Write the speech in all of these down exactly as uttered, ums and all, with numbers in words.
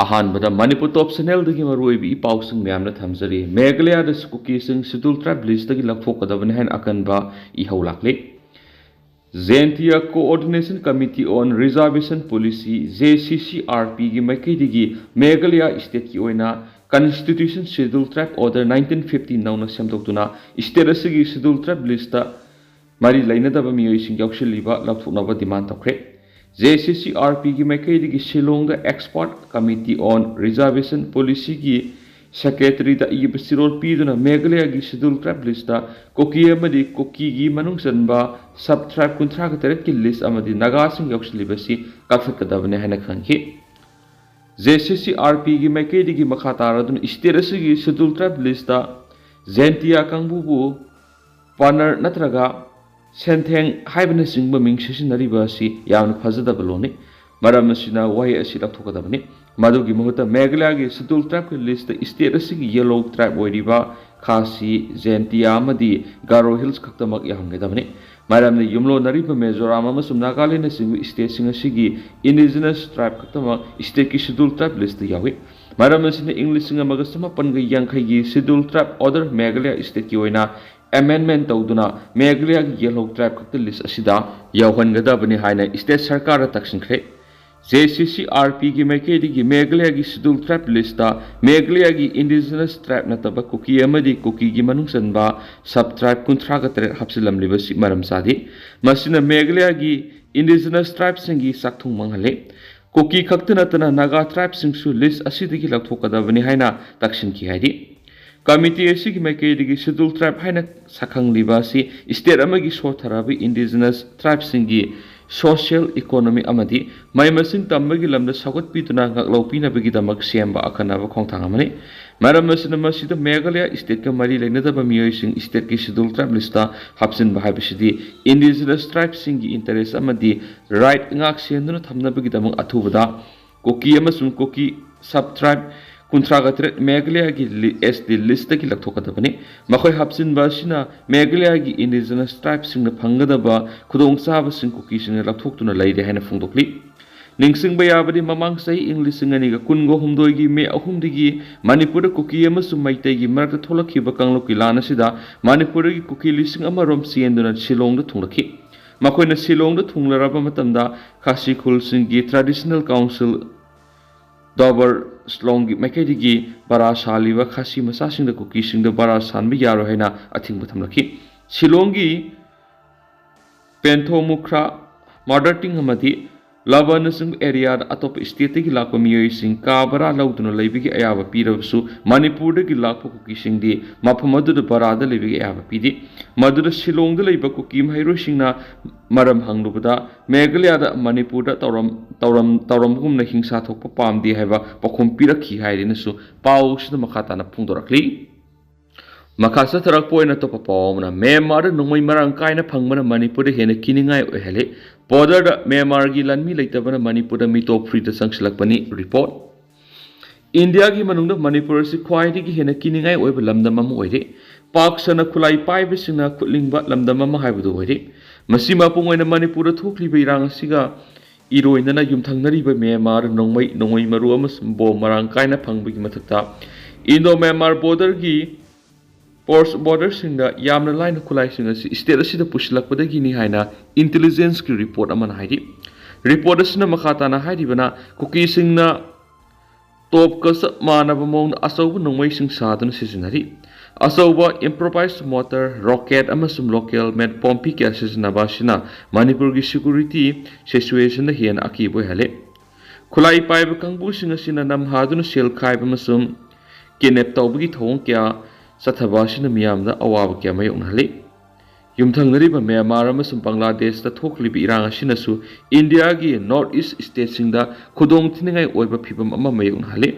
ꯑꯍꯥꯟꯕꯗ ꯃꯅꯤꯄꯨꯔ ꯇꯣꯞ ꯆꯦꯅꯦꯜꯗꯒꯤ ꯃꯔꯨꯑꯣꯏꯕ ꯏ ꯄꯥꯎꯁꯤꯡ ꯃꯌꯥꯝꯅ ꯊꯝꯖꯔꯤ꯫ ꯃꯦꯘꯥꯂꯌꯥꯗꯁꯨ ꯀꯨꯀꯤꯁꯤꯡ ꯁꯦꯗ꯭ꯌꯨꯜ ꯇ꯭ꯔꯥꯏꯕ ꯂꯤꯁꯇꯒꯤ ꯂꯧꯊꯣꯛꯀꯗꯕꯅꯤ ꯍꯥꯏꯅ ꯑꯀꯟꯕ ꯏꯍꯧ ꯂꯥꯛꯂꯤ꯫ Jaintia Coordination Committee on Reservation Policy, JCCRP ꯒꯤ ꯃꯥꯏꯀꯩꯗꯒꯤ ꯃꯦꯘꯥꯂꯌꯥ ꯁ꯭ꯇꯦꯠꯀꯤ ꯑꯣꯏꯅ Constitution Schedule Tribe Order nineteen fifty ꯅꯧꯅ ꯁꯦꯝꯗꯣꯛꯇꯨꯅ ꯁ꯭ꯇꯦꯠ ꯑꯁꯤꯒꯤ ꯁꯦꯗ꯭ꯌꯨꯜ ꯇ꯭ꯔꯥꯏꯕ ꯂꯤꯁꯇ ꯃꯔꯤ ꯂꯩꯅꯗꯕ ꯃꯤꯑꯣꯏꯁꯤꯡ ꯌꯥꯎꯁꯤꯜꯂꯤꯕ ꯂꯧꯊꯣꯛꯅꯕ ꯗꯤꯃꯥꯟ ꯇꯧꯈ꯭ꯔꯦ꯫ JCCRP ꯒꯤ ꯃꯥꯏꯀꯩꯗꯒꯤ ꯁꯤꯂꯣꯡꯗ Expert Committee on Reservation Policy ꯒꯤ ꯁꯦꯀ꯭ꯔꯦꯇꯔꯤꯗ ꯏꯕ ꯆꯦꯔꯣꯜ ꯄꯤꯗꯨꯅ ꯃꯦꯘꯥꯂꯌꯥꯒꯤ ꯁꯦꯗ꯭ꯌꯨꯜ ꯇ꯭ꯔꯥꯏꯕ ꯂꯤꯁꯇ ꯀꯨꯀꯤ ꯑꯃꯗꯤ ꯀꯨꯀꯤꯒꯤ ꯃꯅꯨꯡ ꯆꯟꯕ ꯁꯕ ꯇ꯭ꯔꯥꯏꯕ ꯀꯨꯟꯊ꯭ꯔꯥꯒ ꯇꯔꯦꯠꯀꯤ ꯂꯤꯁ ꯑꯃꯗꯤ ꯅꯥꯒꯥꯁꯤꯡ ꯌꯥꯎꯁꯤꯜꯂꯤꯕꯁꯤ ꯀꯛꯊꯠꯀꯗꯕꯅꯤ ꯍꯥꯏꯅ ꯈꯪꯈꯤ꯫ JCCRP ꯒꯤ ꯃꯥꯏꯀꯩꯗꯒꯤ ꯃꯈꯥ ꯇꯥꯔꯗꯨꯅ ꯁ꯭ꯇꯦꯠ ꯑꯁꯤꯒꯤ ꯁꯦꯗ꯭ꯌꯨꯜ ꯇ꯭ꯔꯥꯏꯕ ꯂꯤꯁꯇ ꯖꯦꯟꯇꯤꯌꯥ ꯀꯥꯡꯕꯨꯕꯨ ꯄꯥꯅꯔ ꯅꯠꯇ꯭ꯔꯒ ꯁꯦꯟꯊꯦꯡ ꯍꯥꯏꯕꯅꯆꯤꯡꯕ ꯃꯤꯡ ꯁꯤꯖꯤꯟꯅꯔꯤꯕ ꯑꯁꯤ ꯌꯥꯝꯅ ꯐꯖꯗꯕ ꯂꯣꯟꯅꯤ꯫ ꯃꯔꯝ ꯑꯁꯤꯅ ꯋꯥꯍꯩ ꯑꯁꯤ ꯂꯧꯊꯣꯛꯀꯗꯕꯅꯤ꯫ ꯃꯗꯨꯒꯤ ꯃꯍꯨꯠꯇ ꯃꯦꯘꯥꯂꯌꯥꯒꯤ ꯁꯦꯗ꯭ꯌꯨꯜ ꯇ꯭ꯔꯥꯏꯕꯀꯤ ꯂꯤꯁꯇ ꯁ꯭ꯇꯦꯠ ꯑꯁꯤꯒꯤ ꯌꯦꯂꯣ ꯇ꯭ꯔꯥꯏꯕ ꯑꯣꯏꯔꯤꯕ ꯈꯥꯁꯤ, ꯖꯦꯟꯇꯤꯌꯥ ꯑꯃꯗꯤ ꯒꯥꯔꯣ ꯍꯤꯜꯁ ꯈꯛꯇꯃꯛ ꯌꯥꯎꯍꯟꯒꯗꯕꯅꯤ꯫ ꯃꯔꯝꯗꯤ ꯌꯨꯝꯂꯣꯟꯅꯔꯤꯕ ꯃꯤꯖꯣꯔꯥꯝ ꯑꯃꯁꯨꯡ ꯅꯥꯒꯥꯂꯦꯟꯅꯆꯤꯡꯕ ꯁ꯭ꯇꯦꯠꯁꯤꯡ ꯑꯁꯤꯒꯤ ꯏꯟꯗꯤꯖꯤꯅꯁ ꯇ꯭ꯔꯥꯏꯕ ꯈꯛꯇꯃꯛ ꯁ꯭ꯇꯦꯠꯀꯤ ꯁꯦꯗ꯭ꯌꯨꯜ ꯇ꯭ꯔꯥꯏꯕ ꯂꯤꯁꯇ ꯌꯥꯎꯏ꯫ ꯃꯔꯝ ꯑꯁꯤꯅ ꯏꯪ ꯂꯤꯁꯤꯡ ꯑꯃꯒ ꯆꯃꯥꯄꯟꯒ ꯌꯥꯡꯈꯩꯒꯤ ꯁꯦꯗ꯭ꯌꯨꯜ ꯇ꯭ꯔꯥꯏꯕ ꯑꯣꯔꯗꯔ ꯃꯦꯘꯥꯂꯌꯥ ꯁ꯭ꯇꯦꯠꯀꯤ ꯑꯣꯏꯅ ꯑꯦꯃꯦꯟꯗꯃꯦꯟ ꯇꯧꯗꯨꯅ ꯃꯦꯘꯥꯂꯌꯥꯒꯤ ꯌꯦꯂꯣ ꯇ꯭ꯔꯥꯏꯕ ꯈꯛꯇ ꯂꯤꯁ ꯑꯁꯤꯗ ꯌꯥꯎꯍꯟꯒꯗꯕꯅꯤ ꯍꯥꯏꯅ ꯁ꯭ꯇꯦꯠ ꯁꯔꯀꯥꯔꯗ ꯇꯛꯁꯤꯟꯈ꯭ꯔꯦ꯫ JCCRP ꯒꯤ ꯃꯥꯏꯀꯩꯗꯒꯤ ꯃꯦꯘꯥꯂꯌꯥꯒꯤ ꯁꯦꯗ꯭ꯌꯨꯜ ꯇ꯭ꯔꯥꯏꯕ ꯂꯤꯁꯇ ꯃꯦꯘꯥꯂꯌꯥꯒꯤ ꯏꯟꯗꯤꯖꯤꯅꯁ ꯇ꯭ꯔꯥꯏꯕ ꯅꯠꯇꯕ ꯀꯨꯀꯤ ꯑꯃꯗꯤ ꯀꯨꯀꯤꯒꯤ ꯃꯅꯨꯡ ꯆꯟꯕ ꯁꯕ ꯇ꯭ꯔꯥꯏꯕ ꯀꯨꯟꯊ꯭ꯔꯥꯒ ꯇꯔꯦꯠ ꯍꯥꯞꯆꯤꯜꯂꯝꯂꯤꯕꯁꯤ ꯃꯔꯝ ꯆꯥꯗꯦ꯫ ꯃꯁꯤꯅ ꯃꯦꯘꯥꯂꯌꯥꯒꯤ ꯏꯟꯗꯤꯖꯤꯅꯁ ꯇ꯭ꯔꯥꯏꯕꯁꯤꯡꯒꯤ ꯆꯥꯛꯊꯨꯡ ꯃꯥꯡꯍꯜꯂꯦ꯫ ꯀꯨꯀꯤ ꯈꯛꯇ ꯅꯠꯇꯅ ꯅꯥꯒꯥ ꯇ꯭ꯔꯥꯏꯕꯁꯤꯡꯁꯨ ꯂꯤꯁ ꯑꯁꯤꯗꯒꯤ ꯂꯧꯊꯣꯛꯀꯗꯕꯅꯤ ꯍꯥꯏꯅ ꯇꯛꯁꯤꯟꯈꯤ ꯍꯥꯏꯔꯤ꯫ ꯀꯃꯤꯇꯤ ꯑꯁꯤꯒꯤ ꯃꯥꯏꯀꯩꯗꯒꯤ ꯁꯦꯗ꯭ꯌꯨꯜ ꯇ꯭ꯔꯥꯏꯕ ꯍꯥꯏꯅ ꯁꯛꯈꯪꯂꯤꯕ ꯑꯁꯤ ꯁ꯭ꯇꯦꯠ ꯑꯃꯒꯤ ꯁꯣꯠꯊꯔꯕ ꯏꯟꯗꯤꯖꯤꯅꯁ ꯇ꯭ꯔꯥꯏꯕꯁꯤꯡꯒꯤ ꯁꯣꯁꯤꯌꯦꯜ, ꯏꯀꯣꯅꯣꯃꯤ ꯑꯃꯗꯤ ꯃꯍꯩ ꯃꯁꯤꯡ ꯇꯝꯕꯒꯤ ꯂꯝꯗ ꯁꯧꯒꯠꯄꯤꯗꯨꯅ ꯉꯥꯛꯂꯧ ꯄꯤꯅꯕꯒꯤꯗꯃꯛ ꯁꯦꯝꯕ ꯑꯈꯟꯅꯕ ꯈꯣꯡꯊꯥꯡ ꯑꯃꯅꯤ꯫ ꯃꯔꯝ ꯑꯁꯤꯅ ꯃꯁꯤꯗ ꯃꯦꯘꯥꯂꯌꯥ ꯁ꯭ꯇꯦꯠꯀ ꯃꯔꯤ ꯂꯩꯅꯗꯕ ꯃꯤꯑꯣꯏꯁꯤꯡ ꯁ꯭ꯇꯦꯠꯀꯤ ꯁꯦꯗ꯭ꯌꯨꯜ ꯇ꯭ꯔꯥꯏꯕ ꯂꯤꯁꯇ ꯍꯥꯞꯆꯤꯟꯕ ꯍꯥꯏꯕꯁꯤꯗꯤ ꯏꯟꯗꯤꯖꯤꯅꯁ ꯇ꯭ꯔꯥꯏꯕꯁꯤꯡꯒꯤ ꯏꯟꯇꯔꯦꯁ ꯑꯃꯗꯤ ꯔꯥꯏꯠ ꯉꯥꯛ ꯁꯦꯟꯗꯨꯅ ꯊꯝꯅꯕꯒꯤꯗꯃꯛ ꯑꯊꯨꯕꯗ ꯀꯨꯀꯤ ꯑꯃꯁꯨꯡ ꯀꯨꯀꯤ ꯁꯕ ꯇ꯭ꯔꯥꯏꯕ ꯀꯨꯟꯊ꯭ꯔꯥꯒ ꯇꯔꯦꯠ ꯃꯦꯘꯥꯂꯌꯥꯒꯤ ꯂꯤ-, ꯑꯦꯁ ꯇꯤ ꯂꯤꯁꯇꯒꯤ ꯂꯧꯊꯣꯛꯀꯗꯕꯅꯤ꯫ ꯃꯈꯣꯏ ꯍꯥꯞꯆꯤꯟꯕ ꯑꯁꯤꯅ ꯃꯦꯘꯥꯂꯌꯥꯒꯤ ꯏꯟꯗꯤꯖꯤꯅꯁ ꯇ꯭ꯔꯥꯏꯕꯁꯤꯡꯅ ꯐꯪꯒꯗꯕ ꯈꯨꯗꯣꯡꯆꯥꯕꯁꯤꯡ ꯀꯨꯀꯤꯁꯤꯡꯅ ꯂꯧꯊꯣꯛꯇꯨꯅ ꯂꯩꯔꯦ ꯍꯥꯏꯅ ꯐꯣꯡꯗꯣꯛꯂꯤ꯫ ꯅꯤꯡꯁꯤꯡꯕ ꯌꯥꯕꯗꯤ, ꯃꯃꯥꯡ ꯆꯍꯤ ꯏꯪ ꯂꯤꯁꯤꯡ ꯑꯅꯤꯒ ꯀꯨꯟꯒ ꯍꯨꯝꯗꯣꯏꯒꯤ ꯃꯦ ꯑꯍꯨꯝꯗꯒꯤ ꯃꯅꯤꯄꯨꯔꯗ ꯀꯨꯀꯤ ꯑꯃꯁꯨꯡ ꯃꯩꯇꯩꯒꯤ ꯃꯔꯛꯇ ꯊꯣꯛꯂꯛꯈꯤꯕ ꯀꯥꯡꯂꯨꯞꯀꯤ ꯂꯥꯟ ꯑꯁꯤꯗ ꯃꯅꯤꯄꯨꯔꯗꯒꯤ ꯀꯨꯀꯤ ꯂꯤꯁꯤꯡ ꯑꯃꯔꯣꯝ ꯆꯦꯟꯗꯨꯅ ꯁꯤꯂꯣꯡꯗ ꯊꯨꯡꯂꯛꯈꯤ꯫ ꯃꯈꯣꯏꯅ ꯁꯤꯂꯣꯡꯗ ꯊꯨꯡꯂꯔꯕ ꯃꯇꯝꯗ ꯈꯥꯁꯤ ꯈꯨꯜꯁꯤꯡꯒꯤ Traditional Council ꯗꯣꯕꯔ ꯁꯤꯂꯣꯡꯒꯤ ꯃꯥꯏꯀꯩꯗꯒꯤ ꯕꯔꯥ ꯁꯥꯜꯂꯤꯕ ꯈꯥꯁꯤ ꯃꯆꯥꯁꯤꯡꯗ ꯀꯨꯀꯤꯁꯤꯡꯗ ꯕꯔꯥ ꯁꯥꯟꯕ ꯌꯥꯔꯣꯏ ꯍꯥꯏꯅ ꯑꯊꯤꯡꯕ ꯊꯝꯂꯛꯈꯤ꯫ ꯁꯤꯂꯣꯡꯒꯤ ꯄꯦꯟꯊꯣꯃꯨꯈ꯭ꯔꯥ, ꯃꯥꯔꯗꯔꯇꯤꯡ ꯑꯃꯗꯤ ꯂꯕꯥꯅꯆꯤꯡꯕ ꯑꯦꯔꯤꯌꯥꯗ ꯑꯇꯣꯞꯄ ꯁ꯭ꯇꯦꯠꯇꯒꯤ ꯂꯥꯛꯄ ꯃꯤꯑꯣꯏꯁꯤꯡ ꯀꯥ ꯕꯔꯥ ꯂꯧꯗꯨꯅ ꯂꯩꯕꯒꯤ ꯑꯌꯥꯕ ꯄꯤꯔꯕꯁꯨ, ꯃꯅꯤꯄꯨꯔꯗꯒꯤ ꯂꯥꯛꯄ ꯀꯨꯀꯤꯁꯤꯡꯗꯤ ꯃꯐꯝ ꯑꯗꯨꯗ ꯕꯔꯥꯗ ꯂꯩꯕꯒꯤ ꯑꯌꯥꯕ ꯄꯤꯗꯦ꯫ ꯃꯗꯨꯗ ꯁꯤꯂꯣꯡꯗ ꯂꯩꯕ ꯀꯨꯀꯤ ꯃꯍꯩꯔꯣꯏꯁꯤꯡꯅ ꯃꯔꯝ ꯍꯪꯂꯨꯕꯗ, ꯃꯦꯘꯥꯂꯌꯥꯗ ꯃꯅꯤꯄꯨꯔꯗ ꯇꯧꯔꯝ-, ꯇꯧꯔꯝ-, ꯇꯧꯔꯝꯒꯨꯝꯅ ꯍꯤꯡꯁꯥ ꯊꯣꯛꯄ ꯄꯥꯝꯗꯦ ꯍꯥꯏꯕ ꯄꯥꯎꯈꯨꯝ ꯄꯤꯔꯛꯈꯤ ꯍꯥꯏꯔꯦꯅꯁꯨ ꯄꯥꯎ ꯑꯁꯤꯗ ꯃꯈꯥ ꯇꯥꯅ ꯐꯣꯡꯗꯣꯔꯛꯂꯤ꯫ ꯃꯈꯥ ꯆꯠꯊꯔꯛꯄ ꯑꯣꯏꯅ ꯑꯇꯣꯞꯄ ꯄꯥꯎ ꯑꯃꯅ, ꯃ꯭ꯌꯥꯟꯃꯥꯔꯗ ꯅꯣꯡꯃꯩ ꯃꯔꯥꯡ ꯀꯥꯏꯅ ꯐꯪꯕꯅ ꯃꯅꯤꯄꯨꯔꯗ ꯍꯦꯟꯅ ꯀꯤꯅꯤꯡꯉꯥꯏ ꯑꯣꯏꯍꯜꯂꯤ꯫ ꯕꯣꯔꯗꯔꯗ ꯃ꯭ꯌꯥꯟꯃꯥꯔꯒꯤ ꯂꯥꯟꯃꯤ ꯂꯩꯇꯕꯅ ꯃꯅꯤꯄꯨꯔꯗ ꯃꯤꯇꯣꯞ ꯐ꯭ꯔꯤꯗ ꯆꯪꯁꯤꯜꯂꯛꯄꯅꯤ꯫ ꯔꯤꯄꯣꯔꯠ꯫ ꯏꯟꯗꯤꯌꯥꯒꯤ ꯃꯅꯨꯡꯗ ꯃꯅꯤꯄꯨꯔ ꯑꯁꯤ ꯈ꯭ꯋꯥꯏꯗꯒꯤ ꯍꯦꯟꯅ ꯀꯤꯅꯤꯡꯉꯥꯏ ꯑꯣꯏꯕ ꯂꯝꯗꯝ ꯑꯃ ꯑꯣꯏꯔꯦ꯫ ꯄꯥꯛ ꯁꯟꯅ ꯈꯨꯠꯂꯥꯏ ꯄꯥꯏꯕꯁꯤꯡꯅ ꯈꯨꯠꯂꯤꯡꯕ ꯂꯝꯗꯝ ꯑꯃ ꯍꯥꯏꯕꯗꯨ ꯑꯣꯏꯔꯦ꯫ ꯃꯁꯤ ꯃꯄꯨꯡ ꯑꯣꯏꯅ ꯃꯅꯤꯄꯨꯔꯗ ꯊꯣꯛꯂꯤꯕ ꯏꯔꯥꯡ ꯑꯁꯤꯒ ꯏꯔꯣꯏꯅꯅ ꯌꯨꯝꯊꯪꯅꯔꯤꯕ ꯃ꯭ꯌꯥꯟꯃꯥꯔ ꯅꯣꯡꯃꯩ, ꯅꯣꯡꯃꯩ ꯃꯔꯨ ꯑꯃꯁꯨꯡ ꯕꯣꯝ ꯃꯔꯥꯡ ꯀꯥꯏꯅ ꯐꯪꯕꯒꯤ ꯃꯊꯛꯇ, ꯏꯟꯗꯣ ꯃ꯭ꯌꯥꯟꯃꯥꯔ ꯕꯣꯔꯗꯔꯒꯤ ꯄꯣꯔꯁ ꯕꯣꯔꯗꯔꯁꯤꯡꯗ ꯌꯥꯝꯅ ꯂꯥꯏꯅ ꯈꯨꯠꯂꯥꯏꯁꯤꯡ ꯑꯁꯤ ꯁ꯭ꯇꯦꯠ ꯑꯁꯤꯗ ꯄꯨꯁꯤꯜꯂꯛꯄꯗꯒꯤꯅꯤ ꯍꯥꯏꯅ ꯏꯟꯇꯦꯂꯤꯖꯦꯟꯁꯀꯤ ꯔꯤꯄꯣꯔꯠ ꯑꯃꯅ ꯍꯥꯏꯔꯤ꯫ ꯔꯤꯄꯣꯔꯠ ꯑꯁꯤꯅ ꯃꯈꯥ ꯇꯥꯅ ꯍꯥꯏꯔꯤꯕꯅ, ꯀꯨꯀꯤꯁꯤꯡꯅ ꯇꯣꯞꯀ ꯆꯞ ꯃꯥꯟꯅꯕ ꯃꯑꯣꯡꯗ ꯑꯆꯧꯕ ꯅꯣꯡꯃꯩꯁꯤꯡ ꯁꯥꯗꯨꯅ ꯁꯤꯖꯤꯟꯅꯔꯤ꯫ ꯑꯆꯧꯕ improvised mortar, rocket ꯑꯃꯁꯨꯡ local made ꯄꯣꯝꯄꯤ ꯀꯌꯥ ꯁꯤꯖꯤꯟꯅꯕ ꯑꯁꯤꯅ ꯃꯅꯤꯄꯨꯔꯒꯤ security situationꯗ ꯍꯦꯟꯅ ꯑꯀꯤꯕ ꯑꯣꯏꯍꯜꯂꯤ꯫ ꯈꯨꯠꯂꯥꯏ ꯄꯥꯏꯕ ꯀꯥꯡꯕꯨꯁꯤꯡ ꯑꯁꯤꯅ ꯅꯝꯍꯥꯗꯨꯅ ꯁꯦꯜ ꯈꯥꯏꯕ ꯑꯃꯁꯨꯡ kidnap ꯇꯧꯕꯒꯤ ꯊꯧꯑꯣꯡ ꯀꯌꯥ ꯆꯠꯊꯕ ꯑꯁꯤꯅ ꯃꯤꯌꯥꯝꯗ ꯑꯋꯥꯕ ꯀꯌꯥ ꯃꯥꯌꯣꯛꯅꯍꯜꯂꯤ꯫ ꯌꯨꯝꯊꯪꯅꯔꯤꯕ ꯃ꯭ꯌꯥꯟꯃꯥꯔ ꯑꯃꯁꯨꯡ ꯕꯪꯒ꯭ꯂꯥꯗꯦꯁꯇ ꯊꯣꯛꯂꯤꯕ ꯏꯔꯥꯡ ꯑꯁꯤꯅꯁꯨ ꯏꯟꯗꯤꯌꯥꯒꯤ North East stateꯁꯤꯡꯗ ꯈꯨꯗꯣꯡ ꯊꯤꯅꯤꯡꯉꯥꯏ ꯑꯣꯏꯕ ꯐꯤꯚꯝ ꯑꯃ ꯃꯥꯌꯣꯛꯅꯍꯜꯂꯤ꯫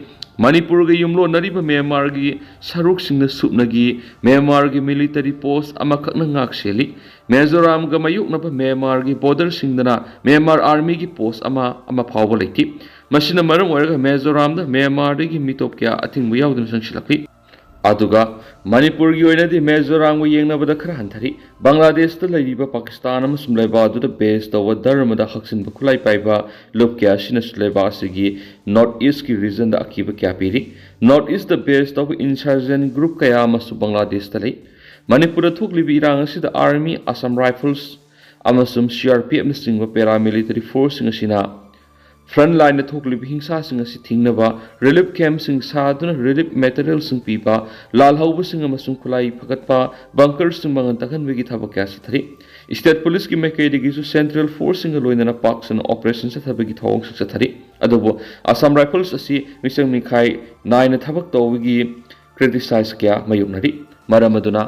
ꯃꯅꯤꯄꯨꯔꯒ ꯌꯨꯝꯂꯣꯟꯅꯔꯤꯕ ꯃ꯭ꯌꯥꯟꯃꯥꯔꯒꯤ ꯁꯔꯨꯛꯁꯤꯡꯅ ꯁꯨꯞꯅꯒꯤ ꯃ꯭ꯌꯥꯟꯃꯥꯔꯒꯤ military post ꯑꯃꯈꯛꯅ ꯉꯥꯛ ꯁꯦꯜꯂꯤ꯫ ꯃꯤꯖꯣꯔꯥꯝꯒ ꯃꯥꯌꯣꯛꯅꯕ ꯃ꯭ꯌꯥꯟꯃꯥꯔꯒꯤ ꯕꯣꯔꯗꯔꯁꯤꯡꯗꯅ ꯃ꯭ꯌꯥꯟꯃꯥꯔ ꯑꯥꯔꯃꯤꯒꯤ ꯄꯣꯁ ꯑꯃ ꯑꯃ ꯐꯥꯎꯕ ꯂꯩꯇꯦ꯫ ꯃꯁꯤꯅ ꯃꯔꯝ ꯑꯣꯏꯔꯒ ꯃꯤꯖꯣꯔꯥꯝꯗ ꯃ꯭ꯌꯥꯟꯃꯥꯔꯗꯒꯤ ꯃꯤꯇꯣꯞ ꯀꯌꯥ ꯑꯊꯤꯡꯕ ꯌꯥꯎꯗꯅ ꯆꯪꯁꯤꯜꯂꯛꯂꯤ꯫ ꯑꯗꯨꯒ ꯃꯅꯤꯄꯨꯔꯒꯤ ꯑꯣꯏꯅꯗꯤ ꯃꯤꯖꯣꯔꯥꯝꯒ ꯌꯦꯡꯅꯕꯗ ꯈꯔ ꯍꯟꯊꯔꯤ꯫ ꯕꯪꯒ꯭ꯂꯥꯗꯦꯁꯇ ꯂꯩꯔꯤꯕ ꯄꯥꯀꯤꯁꯇꯥꯟ ꯑꯃꯁꯨꯡ ꯂꯩꯕꯥꯛ ꯑꯗꯨꯗ ꯕꯦꯁ ꯇꯧꯕ ꯙꯔꯃꯗ ꯍꯛꯆꯤꯟꯕ ꯈꯨꯠꯂꯥꯏ ꯄꯥꯏꯕ ꯂꯨꯞ ꯀꯌꯥ ꯑꯁꯤꯅꯁꯨ ꯂꯩꯕꯥꯛ ꯑꯁꯤꯒꯤ ꯅꯣꯔꯠ ꯏꯁꯀꯤ ꯔꯤꯖꯟꯗ ꯑꯀꯤꯕ ꯀꯌꯥ ꯄꯤꯔꯤ꯫ ꯅꯣꯔꯠ ꯏꯁꯇ ꯕꯦꯁ ꯇꯧꯕ ꯏꯟꯁꯔꯖꯦꯟ ꯒ꯭ꯔꯨꯞ ꯀꯌꯥ ꯑꯃꯁꯨ ꯕꯪꯒ꯭ꯂꯥꯗꯦꯁꯇ ꯂꯩ꯫ ꯃꯅꯤꯄꯨꯔꯗ ꯊꯣꯛꯂꯤꯕ ꯏꯔꯥꯡ ꯑꯁꯤꯗ ꯑꯥꯔꯃꯤ, ꯑꯁꯥꯝ ꯔꯥꯏꯐꯜꯁ ꯑꯃꯁꯨꯡ ꯁꯤ ꯑꯥꯔ ꯄꯤ ꯑꯦꯐꯅꯆꯤꯡꯕ ꯄꯦꯔꯥꯃꯤꯂꯤꯇꯔꯤ ꯐꯣꯔꯁꯁꯤꯡ ꯑꯁꯤꯅ ꯐ꯭ꯔꯟꯠ ꯂꯥꯏꯟꯗ ꯊꯣꯛꯂꯤꯕ ꯍꯤꯡꯁꯥꯁꯤꯡ ꯑꯁꯤ ꯊꯤꯡꯅꯕ ꯔꯤꯂꯤꯐ ꯀꯦꯝꯞꯁꯤꯡ ꯁꯥꯗꯨꯅ ꯔꯤꯂꯤꯐ ꯃꯦꯇꯔꯤꯌꯦꯜꯁꯤꯡ ꯄꯤꯕ, ꯂꯥꯜꯍꯧꯕꯁꯤꯡ ꯑꯃꯁꯨꯡ ꯈꯨꯠꯂꯥꯏ ꯐꯒꯠꯄ, ꯕꯪꯀꯔꯁꯤꯡ ꯃꯉꯥꯜ ꯇꯥꯍꯟꯕꯒꯤ ꯊꯕꯛ ꯀꯌꯥ ꯆꯠꯊꯔꯤ꯫ ꯁ꯭ꯇꯦꯠ ꯄꯨꯂꯤꯁꯀꯤ ꯃꯥꯏꯀꯩꯗꯒꯤꯁꯨ ꯁꯦꯟꯇ꯭ꯔꯦꯜ ꯐꯣꯔꯁꯁꯤꯡꯒ ꯂꯣꯏꯅꯅ ꯄꯥꯛ ꯁꯟꯅ ꯑꯣꯄꯔꯦꯁꯟ ꯆꯠꯊꯕꯒꯤ ꯊꯧꯑꯣꯡꯁꯤꯡ ꯆꯠꯊꯔꯤ꯫ ꯑꯗꯨꯕꯨ ꯑꯁꯥꯝ ꯔꯥꯏꯐꯜꯁ ꯑꯁꯤ ꯃꯤꯆꯪ ꯃꯤꯈꯥꯏ ꯅꯥꯏꯅ ꯊꯕꯛ ꯇꯧꯕꯒꯤ ꯀ꯭ꯔꯤꯇꯤꯁꯥꯏꯖ ꯀꯌꯥ ꯃꯥꯌꯣꯛꯅꯔꯤ꯫ ꯃꯔꯝ ꯑꯗꯨꯅ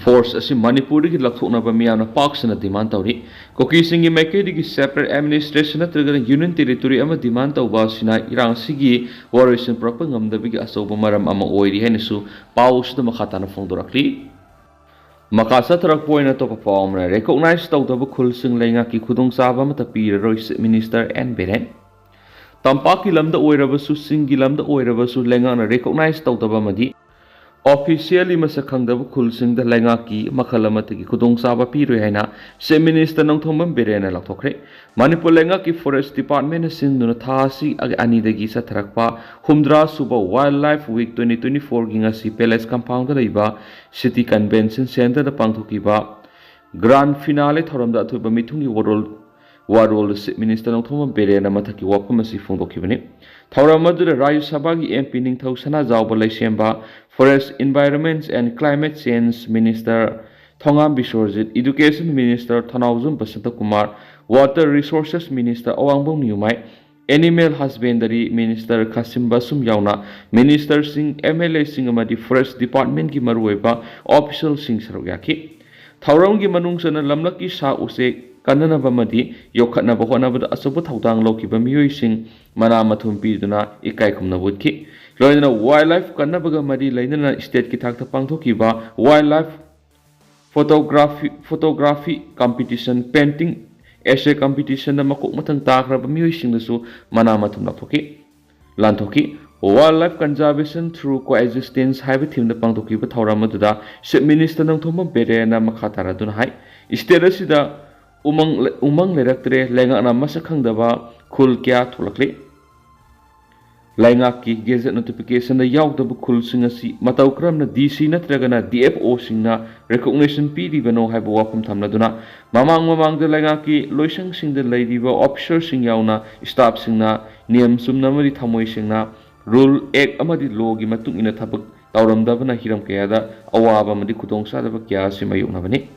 ꯐꯣꯔꯁ ꯑꯁꯤ ꯃꯅꯤꯄꯨꯔꯗꯒꯤ ꯂꯧꯊꯣꯛꯅꯕ ꯃꯤꯌꯥꯝꯅ ꯄꯥꯛ ꯁꯟꯅ ꯗꯤꯃꯥꯟ ꯇꯧꯔꯤ꯫ ꯀꯨꯀꯤꯁꯤꯡꯒꯤ ꯃꯥꯏꯀꯩꯗꯒꯤ ꯁꯦꯄꯔꯦꯠ ꯑꯦꯗꯃꯤꯅꯤꯁꯇ꯭ꯔꯦꯁꯟ ꯅꯠꯇ꯭ꯔꯒꯅ ꯌꯨꯅꯤꯌꯟ ꯇꯦꯔꯤꯇꯣꯔꯤ ꯑꯃ ꯗꯤꯃꯥꯟ ꯇꯧꯕ ꯑꯁꯤꯅ ꯏꯔꯥꯡ ꯑꯁꯤꯒꯤ ꯋꯥꯔꯣꯏꯁꯤꯟ ꯄꯨꯔꯛꯄ ꯉꯝꯗꯕꯒꯤ ꯑꯆꯧꯕ ꯃꯔꯝ ꯑꯃ ꯑꯣꯏꯔꯤ ꯍꯥꯏꯅꯁꯨ ꯄꯥꯎ ꯑꯁꯤꯗ ꯃꯈꯥ ꯇꯥꯅ ꯐꯣꯡꯗꯣꯔꯛꯂꯤ꯫ ꯃꯈꯥ ꯆꯠꯊꯔꯛꯄ ꯑꯣꯏꯅ ꯑꯇꯣꯞꯄ ꯄꯥꯎ ꯑꯃꯅ, ꯔꯤꯀꯣꯛꯅꯥꯏꯖ ꯇꯧꯗꯕ ꯈꯨꯜꯁꯤꯡ ꯂꯩꯉꯥꯛꯀꯤ ꯈꯨꯗꯣꯡꯆꯥꯕ ꯑꯃꯠꯇ ꯄꯤꯔꯔꯣꯏ, ꯆꯤꯐ ꯃꯤꯅꯤꯁꯇꯔ ꯑꯦꯟ ꯕꯤꯔꯦꯟ꯫ ꯇꯝꯄꯥꯛꯀꯤ ꯂꯝꯗ ꯑꯣꯏꯔꯕꯁꯨ, ꯆꯤꯡꯒꯤ ꯂꯝꯗ ꯑꯣꯏꯔꯕꯁꯨ, ꯂꯩꯉꯥꯛꯅ ꯔꯤꯀꯣꯛꯅꯥꯏꯖ ꯇꯧꯗꯕ ꯑꯃꯗꯤ ꯑꯣꯐꯤꯁꯤꯌꯦꯜꯂꯤ ꯃꯁꯛ ꯈꯪꯗꯕ ꯈꯨꯜꯁꯤꯡꯗ ꯂꯩꯉꯥꯛꯀꯤ ꯃꯈꯜ ꯑꯃꯠꯇꯒꯤ ꯈꯨꯗꯣꯡꯆꯥꯕ ꯄꯤꯔꯣꯏ ꯍꯥꯏꯅ ꯆꯤꯐ ꯃꯤꯅꯤꯁꯇꯔ ꯅꯣꯡꯊꯣꯝꯕꯝ ꯕꯤꯔꯦꯟꯅ ꯂꯥꯎꯊꯣꯛꯈ꯭ꯔꯦ꯫ ꯃꯅꯤꯄꯨꯔ ꯂꯩꯉꯥꯛꯀꯤ ꯐꯣꯔꯦꯁ ꯗꯤꯄꯥꯔꯠꯃꯦꯟꯅ ꯁꯤꯟꯗꯨꯅ ꯊꯥ ꯑꯁꯤ ꯑꯅꯤꯗꯒꯤ ꯆꯠꯊꯔꯛꯄ ꯍꯨꯝꯗ꯭ꯔꯥ ꯁꯨꯕ wild life week twenty twenty ꯐꯣꯔꯒꯤ ꯉꯁꯤ ꯄꯦꯂꯦꯁ ꯀꯝꯄꯥꯎꯟꯗ ꯂꯩꯕ ꯁꯤꯇꯤ ꯀꯟꯚꯦꯟꯁꯟ ꯁꯦꯟꯇꯔꯗ ꯄꯥꯡꯊꯣꯛꯈꯤꯕ ꯒ꯭ꯔꯥꯟ ꯐꯤꯅꯥꯂꯦ ꯊꯧꯔꯝꯗ ꯑꯊꯣꯏꯕ ꯃꯤꯊꯨꯡꯒꯤ ꯋꯥꯔꯣꯜ ꯋꯥꯔꯣꯜꯗ ꯆꯤꯐ ꯃꯤꯅꯤꯁꯇꯔ ꯅꯣꯡꯊꯣꯝꯕꯝ ꯕꯤꯔꯦꯟꯅ ꯃꯊꯛꯀꯤ ꯋꯥꯐꯝ ꯑꯁꯤ ꯐꯣꯡꯗꯣꯛꯈꯤꯕꯅꯤ꯫ ꯊꯧꯔꯝ ꯑꯗꯨꯗ ꯔꯥꯖ꯭ꯌ ꯁꯚꯥꯒꯤ ꯑꯦꯝ ꯄꯤ ꯅꯤꯡꯊꯧ Sanajaoba Leishemba, forest, environment and climate change minister Thongam Biswajit, education minister Thounaojam Basantakumar, water resources minister Awangbam Nyumai, animal husbandry minister Khashim Vashum ꯌꯥꯎꯅ ꯃꯤꯅꯤꯁꯇꯔꯁꯤꯡ, ꯑꯦꯝ ꯑꯦꯜ ꯑꯦꯁꯤꯡ ꯑꯃꯗꯤ ꯐꯣꯔꯦꯁ ꯗꯤꯄꯥꯔꯠꯃꯦꯟꯠꯀꯤ ꯃꯔꯨꯑꯣꯏꯕ ꯑꯣꯐꯤꯁꯤꯌꯦꯜꯁꯤꯡ ꯁꯔꯨꯛ ꯌꯥꯈꯤ꯫ ꯊꯧꯔꯝꯒꯤ ꯃꯅꯨꯡ ꯆꯟꯅ ꯂꯝꯂꯛꯀꯤ ꯁꯥ ꯎꯆꯦꯛ ꯀꯟꯅꯅꯕ ꯑꯃꯗꯤ ꯌꯣꯛꯈꯠꯅꯕ ꯍꯣꯠꯅꯕꯗ ꯑꯆꯧꯕ ꯊꯧꯗꯥꯡ ꯂꯧꯈꯤꯕ ꯃꯤꯑꯣꯏꯁꯤꯡ ꯃꯅꯥ ꯃꯊꯨꯝ ꯄꯤꯗꯨꯅ ꯏꯀꯥꯏ ꯈꯨꯝꯅꯕ ꯎꯠꯈꯤ꯫ ꯂꯣꯏꯅꯅ ꯋꯥꯏꯜꯗ ꯂꯥꯏꯐ ꯀꯟꯅꯕꯒ ꯃꯔꯤ ꯂꯩꯅꯅ ꯁ꯭ꯇꯦꯠꯀꯤ ꯊꯥꯛꯇ ꯄꯥꯡꯊꯣꯛꯈꯤꯕ wild life photography, photography competition, painting, essay ꯀꯝꯄꯤꯇꯤꯁꯟꯗ ꯃꯀꯣꯛ ꯃꯊꯪ ꯇꯥꯈ꯭ꯔꯕ ꯃꯤꯑꯣꯏꯁꯤꯡꯗꯁꯨ ꯃꯅꯥ ꯃꯊꯨꯝ ꯂꯥꯎꯊꯣꯛꯈꯤ, ꯂꯥꯟꯊꯣꯛꯈꯤ꯫ Wildlife Conservation Through Coexistence ꯍꯥꯏꯕ ꯊꯤꯝꯗ ꯄꯥꯡꯊꯣꯛꯈꯤꯕ ꯊꯧꯔꯝ ꯑꯗꯨꯗ Chief Minister ꯅꯣꯡꯊꯣꯝꯕꯝ ꯕꯤꯔꯦꯟꯅ ꯃꯈꯥ ꯇꯥꯔꯗꯨꯅ ꯍꯥꯏ, state ꯑꯁꯤꯗ ꯎꯃꯪ, ꯎꯃꯪ ꯂꯩꯔꯛꯇ꯭ꯔꯦ, ꯂꯩꯉꯥꯛꯅ ꯃꯁꯛ ꯈꯪꯗꯕ ꯈꯨꯜ ꯀꯌꯥ ꯊꯣꯛꯂꯛꯂꯤ꯫ ꯂꯩꯉꯥꯛꯀꯤ gazette notificationꯗ ꯌꯥꯎꯗꯕ ꯈꯨꯜꯁꯤꯡ ꯑꯁꯤ ꯃꯇꯧ ꯀꯔꯝꯅ D C ꯅꯠꯇ꯭ꯔꯒꯅ D F Oꯁꯤꯡꯅ recognition ꯄꯤꯔꯤꯕꯅꯣ ꯍꯥꯏꯕ ꯋꯥꯐꯝ ꯊꯝꯂꯗꯨꯅ, ꯃꯃꯥꯡ ꯃꯃꯥꯡꯗ ꯂꯩꯉꯥꯛꯀꯤ ꯂꯣꯏꯁꯪꯁꯤꯡꯗ ꯂꯩꯔꯤꯕ officerꯁꯤꯡ ꯌꯥꯎꯅ staffꯁꯤꯡꯅ ꯅꯤꯌꯝ ꯆꯨꯝꯅ ꯑꯃꯗꯤ ꯊꯃꯣꯏ ꯁꯦꯡꯅ rule, act ꯑꯃꯗꯤ lawꯒꯤ ꯃꯇꯨꯡ ꯏꯟꯅ ꯊꯕꯛ ꯇꯧꯔꯝꯗꯕꯅ ꯍꯤꯔꯝ ꯀꯌꯥꯗ ꯑꯋꯥꯕ ꯑꯃꯗꯤ ꯈꯨꯗꯣꯡꯆꯥꯗꯕ ꯀꯌꯥ ꯑꯁꯤ ꯃꯥꯌꯣꯛꯅꯕꯅꯤ꯫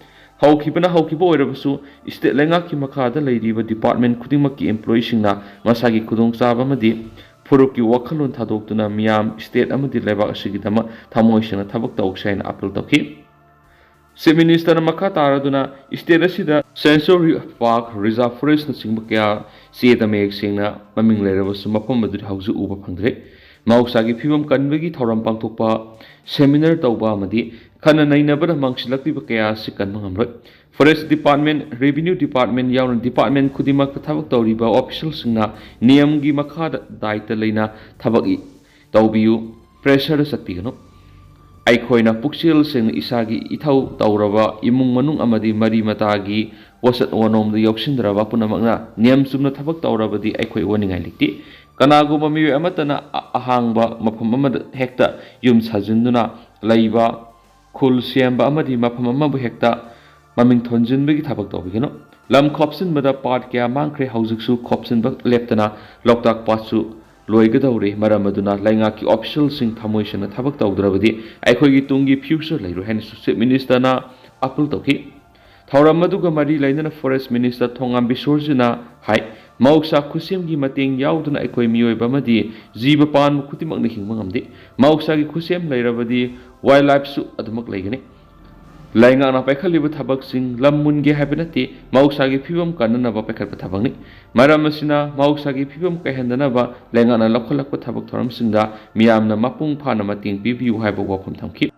ꯍꯧꯈꯤꯕꯅ ꯍꯧꯈꯤꯕ ꯑꯣꯏꯔꯕꯁꯨ, state ꯂꯩꯉꯥꯛꯀꯤ ꯃꯈꯥꯗ ꯂꯩꯔꯤꯕ department ꯈꯨꯗꯤꯡꯃꯛꯀꯤ employeeꯁꯤꯡꯅ ꯃꯁꯥꯒꯤ ꯈꯨꯗꯣꯡꯆꯥꯕ ꯑꯃꯗꯤ ꯐꯨꯔꯨꯞꯀꯤ ꯋꯥꯈꯜꯂꯣꯟ ꯊꯥꯗꯣꯛꯇꯨꯅ ꯃꯤꯌꯥꯝ, state ꯑꯃꯗꯤ ꯂꯩꯕꯥꯛ ꯑꯁꯤꯒꯤꯗꯃꯛ ꯊꯃꯣꯏ ꯁꯦꯡꯅ ꯊꯕꯛ ꯇꯧꯁꯦ ꯍꯥꯏꯅ appeal ꯇꯧꯈꯤ꯫ Chief Ministerꯅ ꯃꯈꯥ ꯇꯥꯔꯗꯨꯅ, state ꯑꯁꯤꯗ sanctuary park, reserve forestꯅꯆꯤꯡꯕ ꯀꯌꯥ ꯆꯦꯗ ꯃꯌꯦꯛ ꯁꯦꯡꯅ ꯃꯃꯤꯡ ꯂꯩꯔꯕꯁꯨ ꯃꯐꯝ ꯑꯗꯨꯗꯤ ꯍꯧꯖꯤꯛ ꯎꯕ ꯐꯪꯗ꯭ꯔꯦ꯫ ꯃꯍꯧꯁꯥꯒꯤ ꯐꯤꯕꯝ ꯀꯟꯕꯒꯤ ꯊꯧꯔꯝ ꯄꯥꯡꯊꯣꯛꯄ, seminar ꯇꯧꯕ ꯑꯃꯗꯤ ꯈꯟꯅ ꯅꯩꯅꯕꯅ ꯃꯥꯡꯁꯤꯜꯂꯛꯂꯤꯕ ꯀꯌꯥ ꯑꯁꯤ ꯀꯟꯕ ꯉꯝꯂꯣꯏ꯫ Forest Department, Revenue Department ꯌꯥꯎꯅ department ꯈꯨꯗꯤꯡꯃꯛꯇ ꯊꯕꯛ ꯇꯧꯔꯤꯕ officialꯁꯤꯡꯅ ꯅꯤꯌꯝꯒꯤ ꯃꯈꯥꯗ ꯗꯥꯏꯇ ꯂꯩꯅ ꯊꯕꯛ ꯏ-, ꯇꯧꯕꯤꯌꯨ, pressureꯗ ꯆꯠꯄꯤꯒꯅꯨ꯫ ꯑꯩꯈꯣꯏꯅ ꯄꯨꯛꯆꯦꯜ ꯁꯦꯡꯅ ꯏꯁꯥꯒꯤ ꯏꯊꯧ ꯇꯧꯔꯕ, ꯏꯃꯨꯡ ꯃꯅꯨꯡ ꯑꯃꯗꯤ ꯃꯔꯤ ꯃꯇꯥꯒꯤ ꯄꯣꯠꯁꯛ ꯑꯣꯅꯣꯝꯗ ꯌꯥꯎꯁꯤꯟꯗ꯭ꯔꯕ ꯄꯨꯝꯅꯃꯛꯅ ꯅꯤꯌꯝ ꯆꯨꯝꯅ ꯊꯕꯛ ꯇꯧꯔꯕꯗꯤ ꯑꯩꯈꯣꯏ ꯋꯥꯅꯤꯡꯉꯥꯏ ꯂꯩꯇꯦ꯫ ꯀꯅꯥꯒꯨꯝꯕ ꯃꯤꯑꯣꯏ ꯑꯃꯠꯇꯅ ꯑ-, ꯑꯍꯥꯡꯕ ꯃꯐꯝ ꯑꯃꯗ ꯍꯦꯛꯇ ꯌꯨꯝ ꯁꯥꯖꯤꯟꯗꯨꯅ ꯂꯩꯕ, ꯈꯨꯜ ꯁꯦꯝꯕ ꯑꯃꯗꯤ ꯃꯐꯝ ꯑꯃꯕꯨ ꯍꯦꯛꯇ ꯃꯃꯤꯡ ꯊꯣꯟꯖꯤꯟꯕꯒꯤ ꯊꯕꯛ ꯇꯧꯕꯤꯒꯅꯨ꯫ ꯂꯝ ꯈꯣꯞꯆꯤꯟꯕꯗ ꯄꯥꯠ ꯀꯌꯥ ꯃꯥꯡꯈ꯭ꯔꯦ, ꯍꯧꯖꯤꯛꯁꯨ ꯈꯣꯞꯆꯤꯟꯕ ꯂꯦꯞꯇꯅ ꯂꯣꯛꯇꯥꯛ ꯄꯥꯠꯁꯨ ꯂꯣꯏꯒꯗꯧꯔꯦ꯫ ꯃꯔꯝ ꯑꯗꯨꯅ ꯂꯩꯉꯥꯛꯀꯤ officialꯁꯤꯡ ꯊꯃꯣꯏ ꯁꯦꯡꯅ ꯊꯕꯛ ꯇꯧꯗ꯭ꯔꯕꯗꯤ ꯑꯩꯈꯣꯏꯒꯤ ꯇꯨꯡꯒꯤ future ꯂꯩꯔꯣꯏ ꯍꯥꯏꯅꯁꯨ Chief Ministerꯅ appeal ꯇꯧꯈꯤ꯫ ꯊꯧꯔꯝ ꯑꯗꯨꯒ ꯃꯔꯤ ꯂꯩꯅꯅ Forest Minister ꯊꯣꯉꯥꯝ ꯕꯤꯁꯣꯔꯖꯤꯅ ꯍꯥꯏ, ꯃꯍꯧꯁꯥ ꯈꯨꯠꯁꯦꯝꯒꯤ ꯃꯇꯦꯡ ꯌꯥꯎꯗꯅ ꯑꯩꯈꯣꯏ ꯃꯤꯑꯣꯏꯕ ꯑꯃꯗꯤ ꯖꯤꯕ ꯄꯥꯟꯕ ꯈꯨꯗꯤꯡꯃꯛꯅ ꯍꯤꯡꯕ ꯉꯝꯗꯦ꯫ ꯃꯍꯧꯁꯥꯒꯤ ꯈꯨꯠꯁꯦꯝ ꯂꯩꯔꯕꯗꯤ wildlifeꯁꯨ ꯑꯗꯨꯃꯛ ꯂꯩꯒꯅꯤ꯫ ꯂꯩꯉꯥꯛꯅ ꯄꯥꯏꯈꯠꯂꯤꯕ ꯊꯕꯛꯁꯤꯡ ꯂꯝ ꯃꯨꯟꯒꯦ ꯍꯥꯏꯕ ꯅꯠꯇꯦ, ꯃꯍꯧꯁꯥꯒꯤ ꯐꯤꯕꯝ ꯀꯟꯅꯅꯕ ꯄꯥꯏꯈꯠꯄ ꯊꯕꯛꯅꯤ꯫ ꯃꯔꯝ ꯑꯁꯤꯅ, ꯃꯍꯧꯁꯥꯒꯤ ꯐꯤꯕꯝ ꯀꯥꯏꯍꯟꯗꯅꯕ ꯂꯩꯉꯥꯛꯅ ꯂꯧꯈꯠꯂꯛꯄ ꯊꯕꯛ ꯊꯧꯔꯝꯁꯤꯡꯗ ꯃꯤꯌꯥꯝꯅ ꯃꯄꯨꯡ ꯐꯥꯅ ꯃꯇꯦꯡ ꯄꯤꯕꯤꯌꯨ ꯍꯥꯏꯕ ꯋꯥꯐꯝ ꯊꯝꯈꯤ꯫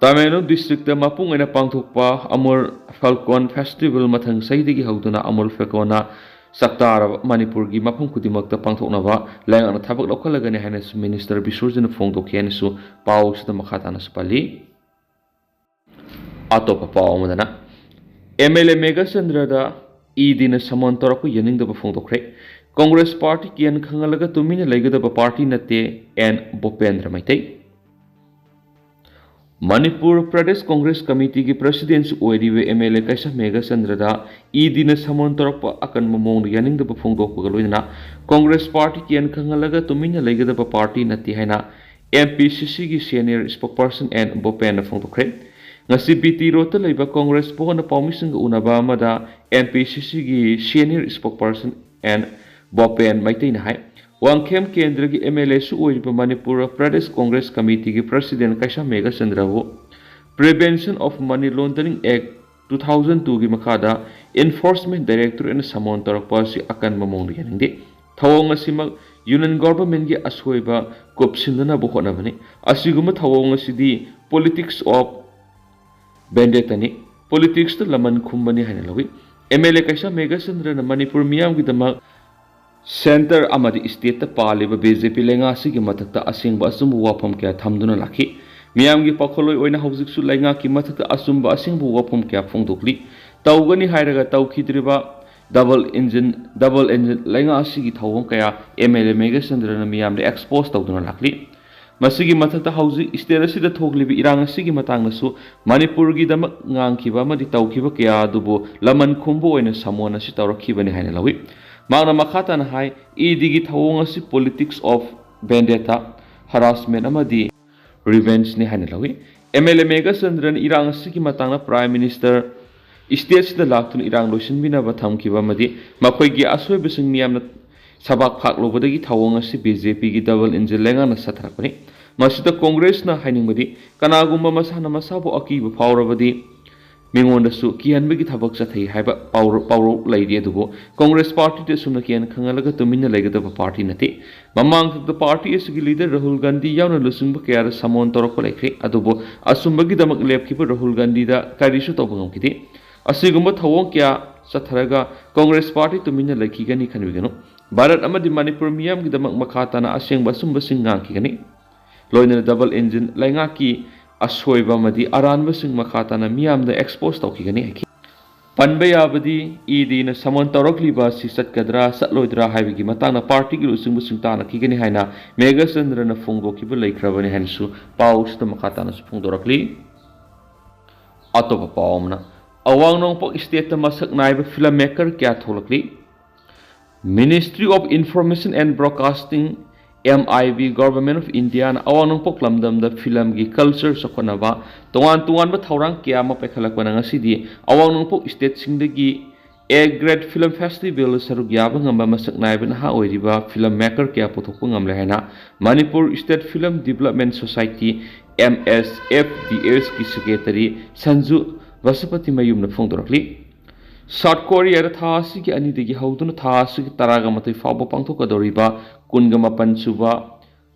ꯇꯃꯦꯡꯂꯣꯡ districtꯇ ꯃꯄꯨꯡ ꯑꯣꯏꯅ ꯄꯥꯡꯊꯣꯛꯄ Amur Falcon Festival ꯃꯊꯪ ꯆꯍꯤꯗꯒꯤ ꯍꯧꯗꯨꯅ Amur Falconꯅ ꯁꯛꯇꯥꯔꯕ ꯃꯅꯤꯄꯨꯔꯒꯤ ꯃꯐꯝ ꯈꯨꯗꯤꯡꯃꯛꯇ ꯄꯥꯡꯊꯣꯛꯅꯕ ꯂꯩꯉꯥꯛꯅ ꯊꯕꯛ ꯂꯧꯈꯠꯂꯒꯅꯤ ꯍꯥꯏꯅꯁꯨ ꯃꯤꯅꯤꯁꯇꯔ ꯕꯤꯁ꯭ꯋꯔꯖꯤꯠꯅ ꯐꯣꯡꯗꯣꯛꯈꯤ ꯍꯥꯏꯅꯁꯨ ꯄꯥꯎ ꯑꯁꯤꯗ ꯃꯈꯥ ꯇꯥꯅꯁꯨ ꯄꯜꯂꯤ꯫ ꯑꯇꯣꯞꯄ ꯄꯥꯎ ꯑꯃꯗꯅ, ꯑꯦꯝ ꯑꯦꯜ ꯑꯦ ꯃꯦꯘꯆꯟꯗ꯭ꯔꯗ ꯏ ꯗꯤꯅ ꯁꯃꯟ ꯇꯧꯔꯛꯄ ꯌꯥꯅꯤꯡꯗꯕ ꯐꯣꯡꯗꯣꯛꯈ꯭ꯔꯦ꯫ ꯀꯣꯡꯒ꯭ꯔꯦꯁ ꯄꯥꯔꯇꯤ ꯀꯤꯌꯥꯟ ꯈꯪꯍꯜꯂꯒ ꯇꯨꯃꯤꯟꯅ ꯂꯩꯒꯗꯕ ꯄꯥꯔꯇꯤ ꯅꯠꯇꯦ, ꯑꯦꯟ ꯚꯨꯄꯦꯟꯗ꯭ꯔ ꯃꯩꯇꯩ꯫ ꯃꯅꯤꯄꯨꯔ ꯄ꯭ꯔꯗꯦꯁ ꯀꯣꯡꯒ꯭ꯔꯦꯁ ꯀꯃꯤꯇꯤꯒꯤ ꯄ꯭ꯔꯁꯤꯗꯦꯟꯁꯨ ꯑꯣꯏꯔꯤꯕ M L A Keisham ꯃꯦꯘꯆꯟꯗ꯭ꯔꯗ E ꯗꯤꯅ ꯁꯃꯟ ꯇꯧꯔꯛꯄ ꯑꯀꯟꯕ ꯃꯑꯣꯡꯗ ꯌꯥꯅꯤꯡꯗꯕ ꯐꯣꯡꯗꯣꯛꯄꯒ ꯂꯣꯏꯅꯅ ꯀꯣꯡꯒ꯭ꯔꯦꯁ ꯄꯥꯔꯇꯤ ꯀꯤꯌꯥꯟ ꯈꯪꯍꯜꯂꯒ ꯇꯨꯃꯤꯟꯅ ꯂꯩꯒꯗꯕ ꯄꯥꯔꯇꯤ ꯅꯠꯇꯦ ꯍꯥꯏꯅ ꯑꯦꯝ ꯄꯤ ꯁꯤ ꯁꯤꯒꯤ ꯁꯦꯅꯤꯌꯔ ꯁ꯭ꯄꯣꯛꯄꯔꯁꯟ ꯑꯦꯟ ꯕꯣꯄꯦꯟꯅ ꯐꯣꯡꯗꯣꯛꯈ꯭ꯔꯦ꯫ ꯉꯁꯤ ꯕꯤ ꯇꯤ ꯔꯣꯗꯇ ꯂꯩꯕ ꯀꯣꯡꯒ꯭ꯔꯦꯁ ꯚꯕꯟꯗ ꯄꯥꯎꯃꯤꯁꯤꯡꯒ ꯎꯅꯕ ꯑꯃꯗ ꯑꯦꯝ ꯄꯤ ꯁꯤ ꯁꯤꯒꯤ ꯁꯦꯅꯤꯌꯔ ꯁ꯭ꯄꯣꯛꯄꯔꯁꯟ ꯑꯦꯟ ꯕꯣꯄꯦꯟ ꯃꯩꯇꯩꯅ ꯍꯥꯏ, ꯋꯥꯡꯈꯦꯝ ꯀꯦꯟꯗ꯭ꯔꯒꯤ ꯑꯦꯝ ꯑꯦꯜ ꯑꯦꯁꯨ ꯑꯣꯏꯔꯤꯕ ꯃꯅꯤꯄꯨꯔ ꯄ꯭ꯔꯗꯦꯁ ꯀꯣꯡꯒ꯭ꯔꯦꯁ ꯀꯃꯤꯇꯤꯒꯤ ꯄ꯭ꯔꯁꯤꯗꯦꯟ ꯀꯩꯁꯥꯝ ꯃꯦꯘꯆꯟꯗ꯭ꯔꯕꯨ Prevention of Money Laundering Act two thousand two ꯒꯤ ꯃꯈꯥꯗ ꯏꯟꯐꯣꯔꯁꯃꯦꯟ ꯗꯥꯏꯔꯦꯛꯇꯣꯔꯦꯠꯅ ꯁꯃꯣꯟ ꯇꯧꯔꯛꯄ ꯑꯁꯤ ꯑꯀꯟꯕ ꯃꯑꯣꯡꯗ ꯌꯥꯅꯤꯡꯗꯦ꯫ ꯊꯧꯑꯣꯡ ꯑꯁꯤꯃꯛ ꯌꯨꯅꯤꯌꯟ ꯒꯣꯚꯔꯟꯃꯦꯟꯠꯀꯤ ꯑꯁꯣꯏꯕ ꯀꯨꯞꯁꯤꯟꯅꯅꯕ ꯍꯣꯠꯅꯕꯅꯤ꯫ ꯑꯁꯤꯒꯨꯝꯕ ꯊꯧꯑꯣꯡ ꯑꯁꯤꯗꯤ politics of vendetta ꯅꯤ, politics ꯇ ꯂꯃꯟ ꯈꯨꯝꯕꯅꯤ ꯍꯥꯏꯅ ꯂꯧꯏ꯫ ꯑꯦꯝ ꯑꯦꯜ ꯑꯦ ꯀꯩꯁꯥꯝ ꯃꯦꯘꯆꯟꯗ꯭ꯔꯅ ꯃꯅꯤꯄꯨꯔ ꯃꯤꯌꯥꯝꯒꯤꯗꯃꯛ ꯁꯦꯟꯇꯔ ꯑꯃꯗꯤ ꯁ꯭ꯇꯦꯠꯇ ꯄꯥꯜꯂꯤꯕ ꯕꯤ ꯖꯦ ꯄꯤ ꯂꯩꯉꯥꯛ ꯑꯁꯤꯒꯤ ꯃꯊꯛꯇ ꯑꯁꯦꯡꯕ ꯑꯆꯨꯝꯕ ꯋꯥꯐꯝ ꯀꯌꯥ ꯊꯝꯗꯨꯅ ꯂꯥꯛꯈꯤ꯫ ꯃꯤꯌꯥꯝꯒꯤ ꯄꯥꯈꯣꯜꯂꯣꯏ ꯑꯣꯏꯅ ꯍꯧꯖꯤꯛꯁꯨ ꯂꯩꯉꯥꯛꯀꯤ ꯃꯊꯛꯇ ꯑꯆꯨꯝꯕ ꯑꯁꯦꯡꯕ ꯋꯥꯐꯝ ꯀꯌꯥ ꯐꯣꯡꯗꯣꯛꯂꯤ꯫ ꯇꯧꯒꯅꯤ ꯍꯥꯏꯔꯒ ꯇꯧꯈꯤꯗ꯭ꯔꯤꯕ double engine, double engine ꯂꯩꯉꯥꯛ ꯑꯁꯤꯒꯤ ꯊꯧꯑꯣꯡ ꯀꯌꯥ ꯑꯦꯝ ꯑꯦꯜ ꯑꯦ ꯃꯦꯘꯆꯟꯗ꯭ꯔꯅ ꯃꯤꯌꯥꯝꯗ expose ꯇꯧꯗꯨꯅ ꯂꯥꯛꯂꯤ꯫ ꯃꯁꯤꯒꯤ ꯃꯊꯛꯇ ꯍꯧꯖꯤꯛ ꯁ꯭ꯇꯦꯠ ꯑꯁꯤꯗ ꯊꯣꯛꯂꯤꯕ ꯏꯔꯥꯡ ꯑꯁꯤꯒꯤ ꯃꯇꯥꯡꯗꯁꯨ ꯃꯅꯤꯄꯨꯔꯒꯤꯗꯃꯛ ꯉꯥꯡꯈꯤꯕ ꯑꯃꯗꯤ ꯇꯧꯈꯤꯕ ꯀꯌꯥ ꯑꯗꯨꯕꯨ ꯂꯃꯟ ꯈꯨꯝꯕ ꯑꯣꯏꯅ ꯁꯃꯣꯟ ꯑꯁꯤ ꯇꯧꯔꯛꯈꯤꯕꯅꯤ ꯍꯥꯏꯅ ꯂꯧꯏ꯫ ꯃꯍꯥꯛꯅ ꯃꯈꯥ ꯇꯥꯅ ꯍꯥꯏ, ꯏ ꯗꯤꯒꯤ ꯊꯧꯑꯣꯡ ꯑꯁꯤ politics of vendetta, harassment ꯑꯃꯗꯤ revenge ꯅꯤ ꯍꯥꯏꯅ ꯂꯧꯏ꯫ ꯑꯦꯝ ꯑꯦꯜ ꯑꯦ ꯃꯦꯘꯆꯟꯗ꯭ꯔꯅ ꯏꯔꯥꯡ ꯑꯁꯤꯒꯤ ꯃꯇꯥꯡꯗ Prime Minister ꯁ꯭ꯇꯦꯠꯁꯤꯗ ꯂꯥꯛꯇꯨꯅ ꯏꯔꯥꯡ ꯂꯣꯏꯁꯤꯟꯕꯤꯅꯕ ꯊꯝꯈꯤꯕ ꯑꯃꯗꯤ ꯃꯈꯣꯏꯒꯤ ꯑꯁꯣꯏꯕꯁꯤꯡ ꯃꯤꯌꯥꯝꯅ ꯁꯕꯥꯛ ꯐꯥꯛꯂꯨꯕꯗꯒꯤ ꯊꯧꯑꯣꯡ ꯑꯁꯤ ꯕꯤ ꯖꯦ ꯄꯤꯒꯤ double engine ꯂꯩꯉꯥꯛꯅ ꯆꯠꯊꯔꯛꯄꯅꯤ꯫ ꯃꯁꯤꯗ ꯀꯣꯡꯒ꯭ꯔꯦꯁꯅ ꯍꯥꯏꯅꯤꯡꯕꯗꯤ ꯀꯅꯥꯒꯨꯝꯕ ꯃꯁꯥꯅ ꯃꯁꯥꯕꯨ ꯑꯀꯤꯕ ꯐꯥꯎꯔꯕꯗꯤ ꯃꯤꯉꯣꯟꯗꯁꯨ ꯀꯤꯍꯟꯕꯒꯤ ꯊꯕꯛ ꯆꯠꯊꯩ ꯍꯥꯏꯕ ꯄꯥꯎꯔ-, ꯄꯥꯎꯔꯧ ꯂꯩꯔꯤ꯫ ꯑꯗꯨꯕꯨ ꯀꯣꯡꯒ꯭ꯔꯦꯁ ꯄꯥꯔꯇꯤꯗꯤ ꯑꯁꯨꯝꯅ ꯀꯤꯍꯟ ꯈꯪꯍꯜꯂꯒ ꯇꯨꯃꯤꯟꯅ ꯂꯩꯒꯗꯕ ꯄꯥꯔꯇꯤ ꯅꯠꯇꯦ꯫ ꯃꯃꯥꯡ ꯈꯛꯇ ꯄꯥꯔꯇꯤ ꯑꯁꯤꯒꯤ ꯂꯤꯗꯔ ꯔꯥꯍꯨꯜ ꯒꯥꯟꯙꯤ ꯌꯥꯎꯅ ꯂꯨꯆꯤꯡꯕ ꯀꯌꯥꯗ ꯁꯃꯣꯟ ꯇꯧꯔꯛꯄ ꯂꯩꯈ꯭ꯔꯦ꯫ ꯑꯗꯨꯕꯨ ꯑꯆꯨꯝꯕꯒꯤꯗꯃꯛ ꯂꯦꯞꯈꯤꯕ ꯔꯥꯍꯨꯜ ꯒꯥꯟꯙꯤꯗ ꯀꯔꯤꯁꯨ ꯇꯧꯕ ꯉꯝꯈꯤꯗꯦ꯫ ꯑꯁꯤꯒꯨꯝꯕ ꯊꯧꯑꯣꯡ ꯀꯌꯥ ꯆꯠꯊꯔꯒ ꯀꯣꯡꯒ꯭ꯔꯦꯁ ꯄꯥꯔꯇꯤ ꯇꯨꯃꯤꯟꯅ ꯂꯩꯈꯤꯒꯅꯤ ꯈꯟꯕꯤꯒꯅꯨ꯫ ꯚꯥꯔꯠ ꯑꯃꯗꯤ ꯃꯅꯤꯄꯨꯔ ꯃꯤꯌꯥꯝꯒꯤꯗꯃꯛ ꯃꯈꯥ ꯇꯥꯅ ꯑꯁꯦꯡꯕ ꯑꯆꯨꯝꯕꯁꯤꯡ ꯉꯥꯡꯈꯤꯒꯅꯤ꯫ ꯂꯣꯏꯅꯅ ꯗꯕꯜ ꯏꯟꯖꯤꯟ ꯂꯩꯉꯥꯛꯀꯤ ꯑꯁꯣꯏꯕ ꯑꯃꯗꯤ ꯑꯔꯥꯟꯕꯁꯤꯡ ꯃꯈꯥ ꯇꯥꯅ ꯃꯤꯌꯥꯝꯗ ꯑꯦꯛꯁꯄꯣꯖ ꯇꯧꯈꯤꯒꯅꯤ ꯍꯥꯏꯈꯤ꯫ ꯄꯟꯕ ꯌꯥꯕꯗꯤ ꯏ ꯗꯤꯅ ꯁꯃꯟ ꯇꯧꯔꯛꯂꯤꯕ ꯑꯁꯤ ꯆꯠꯀꯗ꯭ꯔꯥ ꯆꯠꯂꯣꯏꯗ꯭ꯔꯥ ꯍꯥꯏꯕꯒꯤ ꯃꯇꯥꯡꯗ ꯄꯥꯔꯇꯤꯒꯤ ꯂꯨꯆꯤꯡꯕꯁꯤꯡ ꯇꯥꯟꯅꯈꯤꯒꯅꯤ ꯍꯥꯏꯅ ꯃꯦꯘꯆꯟꯗ꯭ꯔꯅ ꯐꯣꯡꯗꯣꯛꯈꯤꯕ ꯂꯩꯈ꯭ꯔꯕꯅꯤ ꯍꯥꯏꯅꯁꯨ ꯄꯥꯎꯁꯤꯗ ꯃꯈꯥ ꯇꯥꯅꯁꯨ ꯐꯣꯡꯗꯣꯔꯛꯂꯤ꯫ ꯑꯇꯣꯞꯄ ꯄꯥꯎ ꯑꯃꯅ, ꯑꯋꯥꯡ ꯅꯣꯡꯄꯣꯛ ꯁ꯭ꯇꯦꯠꯇ ꯃꯁꯛ ꯅꯥꯏꯕ ꯐꯤꯂꯝ ꯃꯦꯀꯔ ꯀꯌꯥ ꯊꯣꯛꯂꯛꯂꯤ꯫ Ministry of Information and Broadcasting, M I B, Government of Indiaꯅ ꯑꯋꯥꯡ ꯅꯣꯡꯄꯣꯛ ꯂꯝꯗꯝꯗ ꯐꯤꯂꯝꯒꯤ ꯀꯜꯆꯔ ꯆꯥꯎꯈꯠꯅꯕ ꯇꯣꯉꯥꯟ ꯇꯣꯉꯥꯟꯕ ꯊꯧꯔꯥꯡ ꯀꯌꯥ ꯑꯃ ꯄꯥꯏꯈꯠꯂꯛꯄꯅ ꯉꯁꯤꯗꯤ ꯑꯋꯥꯡ ꯅꯣꯡꯄꯣꯛ ꯁ꯭ꯇꯦꯠꯁꯤꯡꯗꯒꯤ A Grade Film Festivalꯗ ꯁꯔꯨꯛ ꯌꯥꯕ ꯉꯝꯕ ꯃꯁꯛ ꯅꯥꯏꯕ ꯅꯍꯥ ꯑꯣꯏꯔꯤꯕ ꯐꯤꯂꯝ ꯃꯦꯀꯔ ꯀꯌꯥ ꯄꯨꯊꯣꯛꯄ ꯉꯝꯂꯦ ꯍꯥꯏꯅ Manipur state film development society, M S F D Sꯀꯤ ꯁꯦꯀ꯭ꯔꯦꯇꯔꯤ ꯁꯟꯖꯨ ꯕꯁꯨꯄꯇꯤ ꯃꯌꯨꯝꯅ ꯐꯣꯡꯗꯣꯔꯛꯂꯤ꯫ ꯁꯥꯎꯠ ꯀꯣꯔꯤꯌꯥꯗ ꯊꯥ ꯑꯁꯤꯒꯤ ꯑꯅꯤꯗꯒꯤ ꯍꯧꯗꯨꯅ ꯊꯥ ꯑꯁꯤꯒꯤ ꯇꯔꯥꯒ ꯃꯥꯊꯣꯏ ꯐꯥꯎꯕ ꯄꯥꯡꯊꯣꯛꯀꯗꯧꯔꯤꯕ ꯀꯨꯟꯒ ꯃꯥꯄꯟ ꯁꯨꯕ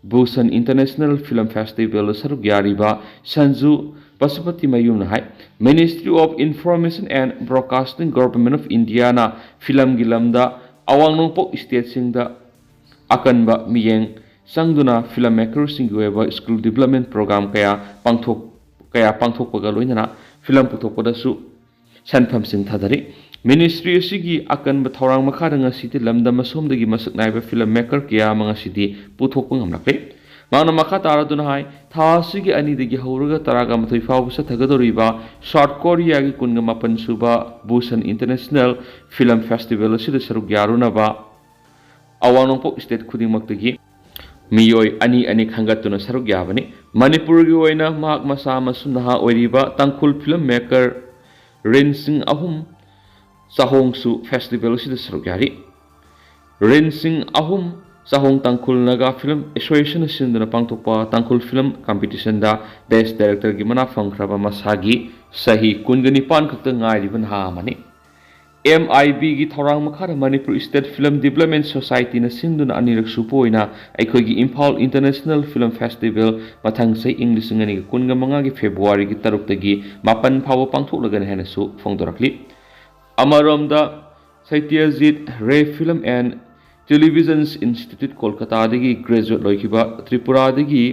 ꯕꯨꯁꯟ ꯏꯟꯇꯔꯅꯦꯁꯅꯦꯜ ꯐꯤꯂꯝ ꯐꯦꯁꯇꯤꯚꯦꯜꯗ ꯁꯔꯨꯛ ꯌꯥꯔꯤꯕ ꯁꯟꯖꯨ ꯄꯁꯨꯄꯇꯤ ꯃꯌꯨꯝꯅ ꯍꯥꯏ, Ministry of Information and Broadcasting, Government of Indiaꯅ ꯐꯤꯂꯝꯒꯤ ꯂꯝꯗ ꯑꯋꯥꯡ ꯅꯣꯡꯄꯣꯛ ꯁ꯭ꯇꯦꯠꯁꯤꯡꯗ ꯑꯀꯟꯕ ꯃꯤꯠꯌꯦꯡ ꯆꯪꯗꯨꯅ ꯐꯤꯂꯝ ꯃꯦꯀꯔꯁꯤꯡꯒꯤ ꯑꯣꯏꯕ ꯁ꯭ꯀꯤꯜ ꯗꯤꯕꯂꯞꯃꯦꯟ ꯄ꯭ꯔꯣꯒ꯭ꯔꯥꯝ ꯀꯌꯥ ꯄꯥꯡꯊꯣꯛ-, ꯀꯌꯥ ꯄꯥꯡꯊꯣꯛꯄꯒ ꯂꯣꯏꯅꯅ ꯐꯤꯂꯝ ꯄꯨꯊꯣꯛꯄꯗꯁꯨ ꯁꯦꯟꯐꯝꯁꯤꯡ ꯊꯥꯗꯔꯤ꯫ ꯃꯤꯅꯤꯁꯇ꯭ꯔꯤ ꯑꯁꯤꯒꯤ ꯑꯀꯟꯕ ꯊꯧꯔꯥꯡ ꯃꯈꯥꯗ ꯉꯁꯤꯗꯤ ꯂꯝꯗꯝ ꯑꯁꯣꯝꯗꯒꯤ ꯃꯁꯛ ꯅꯥꯏꯕ ꯐꯤꯂꯝ ꯃꯦꯀꯔ ꯀꯌꯥ ꯑꯃ ꯉꯁꯤꯗꯤ ꯄꯨꯊꯣꯛꯄ ꯉꯝꯂꯛꯂꯦ꯫ ꯃꯍꯥꯛꯅ ꯃꯈꯥ ꯇꯥꯔꯗꯨꯅ ꯍꯥꯏ, ꯊꯥ ꯑꯁꯤꯒꯤ ꯑꯅꯤꯗꯒꯤ ꯍꯧꯔꯒ ꯇꯔꯥꯒ ꯃꯥꯊꯣꯏ ꯐꯥꯎꯕ ꯆꯠꯊꯒꯗꯧꯔꯤꯕ ꯁꯥꯎꯠ ꯀꯣꯔꯤꯌꯥꯒꯤ ꯀꯨꯟꯒ ꯃꯥꯄꯟ ꯁꯨꯕ ꯕꯨꯁꯟ ꯏꯟꯇꯔꯅꯦꯁꯅꯦꯜ ꯐꯤꯂꯝ ꯐꯦꯁꯇꯤꯚꯦꯜ ꯑꯁꯤꯗ ꯁꯔꯨꯛ ꯌꯥꯔꯨꯅꯕ ꯑꯋꯥꯡ ꯅꯣꯡꯄꯣꯛ ꯁ꯭ꯇꯦꯠ ꯈꯨꯗꯤꯡꯃꯛꯇꯒꯤ ꯃꯤꯑꯣꯏ ꯑꯅꯤ ꯑꯅꯤ ꯈꯟꯒꯠꯇꯨꯅ ꯁꯔꯨꯛ ꯌꯥꯕꯅꯤ꯫ ꯃꯅꯤꯄꯨꯔꯒꯤ ꯑꯣꯏꯅ ꯃꯍꯥꯛ ꯃꯁꯥ ꯑꯃꯁꯨ ꯅꯍꯥ ꯑꯣꯏꯔꯤꯕ ꯇꯥꯡꯈꯨꯜ ꯐꯤꯂꯝ ꯃꯦꯀꯔ ꯔꯤꯟ ꯁꯤꯡ ꯑꯍꯨꯝ ꯆꯥꯍꯣꯡꯁꯨ ꯐꯦꯁꯇꯤꯚꯦꯜ ꯑꯁꯤꯗ ꯁꯔꯨꯛ ꯌꯥꯔꯤ꯫ ꯔꯤꯟ ꯁꯤꯡ ꯑꯍꯨꯝ ꯆꯥꯍꯣꯡ ꯇꯥꯡꯈꯨꯜ ꯅꯥꯒꯥ ꯐꯤꯂꯝ ꯑꯦꯁꯣꯁꯤꯌꯦꯁꯟꯅ ꯁꯤꯟꯗꯨꯅ ꯄꯥꯡꯊꯣꯛꯄ ꯇꯥꯡꯈꯨꯜ ꯐꯤꯂꯝ ꯀꯝꯄꯤꯇꯤꯁꯟꯗ ꯕꯦꯁ ꯗꯥꯏꯔꯦꯛꯇꯔꯒꯤ ꯃꯅꯥ ꯐꯪꯈ꯭ꯔꯕ ꯃꯁꯥꯒꯤ ꯆꯍꯤ ꯀꯨꯟꯒ ꯅꯤꯄꯥꯟ ꯈꯛꯇ ꯉꯥꯏꯔꯤꯕ ꯅꯍꯥ ꯑꯃꯅꯤ꯫ ꯑꯦꯝ ꯑꯥꯏ ꯕꯤꯒꯤ ꯊꯧꯔꯥꯡ ꯃꯈꯥꯗ ꯃꯅꯤꯄꯨꯔ ꯏꯁꯇꯦꯠ ꯐꯤꯂꯝ ꯗꯤꯕꯂꯞꯃꯦꯟ ꯁꯣꯁꯥꯏꯇꯤꯅ ꯁꯤꯟꯗꯨꯅ ꯑꯅꯤꯔꯛ ꯁꯨꯕ ꯑꯣꯏꯅ ꯑꯩꯈꯣꯏꯒꯤ ꯏꯝꯐꯥꯜ ꯏꯟꯇꯔꯅꯦꯁꯅꯦꯜ ꯐꯤꯂꯝ ꯐꯦꯁꯇꯤꯚꯦꯜ ꯃꯊꯪ ꯆꯍꯤ ꯏꯪ ꯂꯤꯁꯤꯡ ꯑꯅꯤꯒ ꯀꯨꯟꯒ ꯃꯉꯥꯒꯤ ꯐꯦꯕ꯭ꯔꯨꯋꯥꯔꯤꯒꯤ ꯇꯔꯨꯛꯇꯒꯤ ꯃꯥꯄꯟ ꯐꯥꯎꯕ ꯄꯥꯡꯊꯣꯛꯂꯒꯅꯤ ꯍꯥꯏꯅꯁꯨ ꯐꯣꯡꯗꯣꯔꯛꯂꯤ꯫ ꯑꯃꯔꯣꯝꯗ, ꯁꯇ꯭ꯌꯖꯤꯠ ꯔꯦ ꯐꯤꯂꯝ ꯑꯦꯟ ꯇꯦꯂꯤꯚꯤꯖꯟ ꯏꯟꯁꯇꯤꯇ꯭ꯌꯨꯠ ꯀꯣꯜꯀꯇꯥꯗꯒꯤ ꯒ꯭ꯔꯦꯖꯨꯋꯦꯠ ꯂꯣꯏꯈꯤꯕ ꯇ꯭ꯔꯤꯄꯨꯔꯥꯗꯒꯤ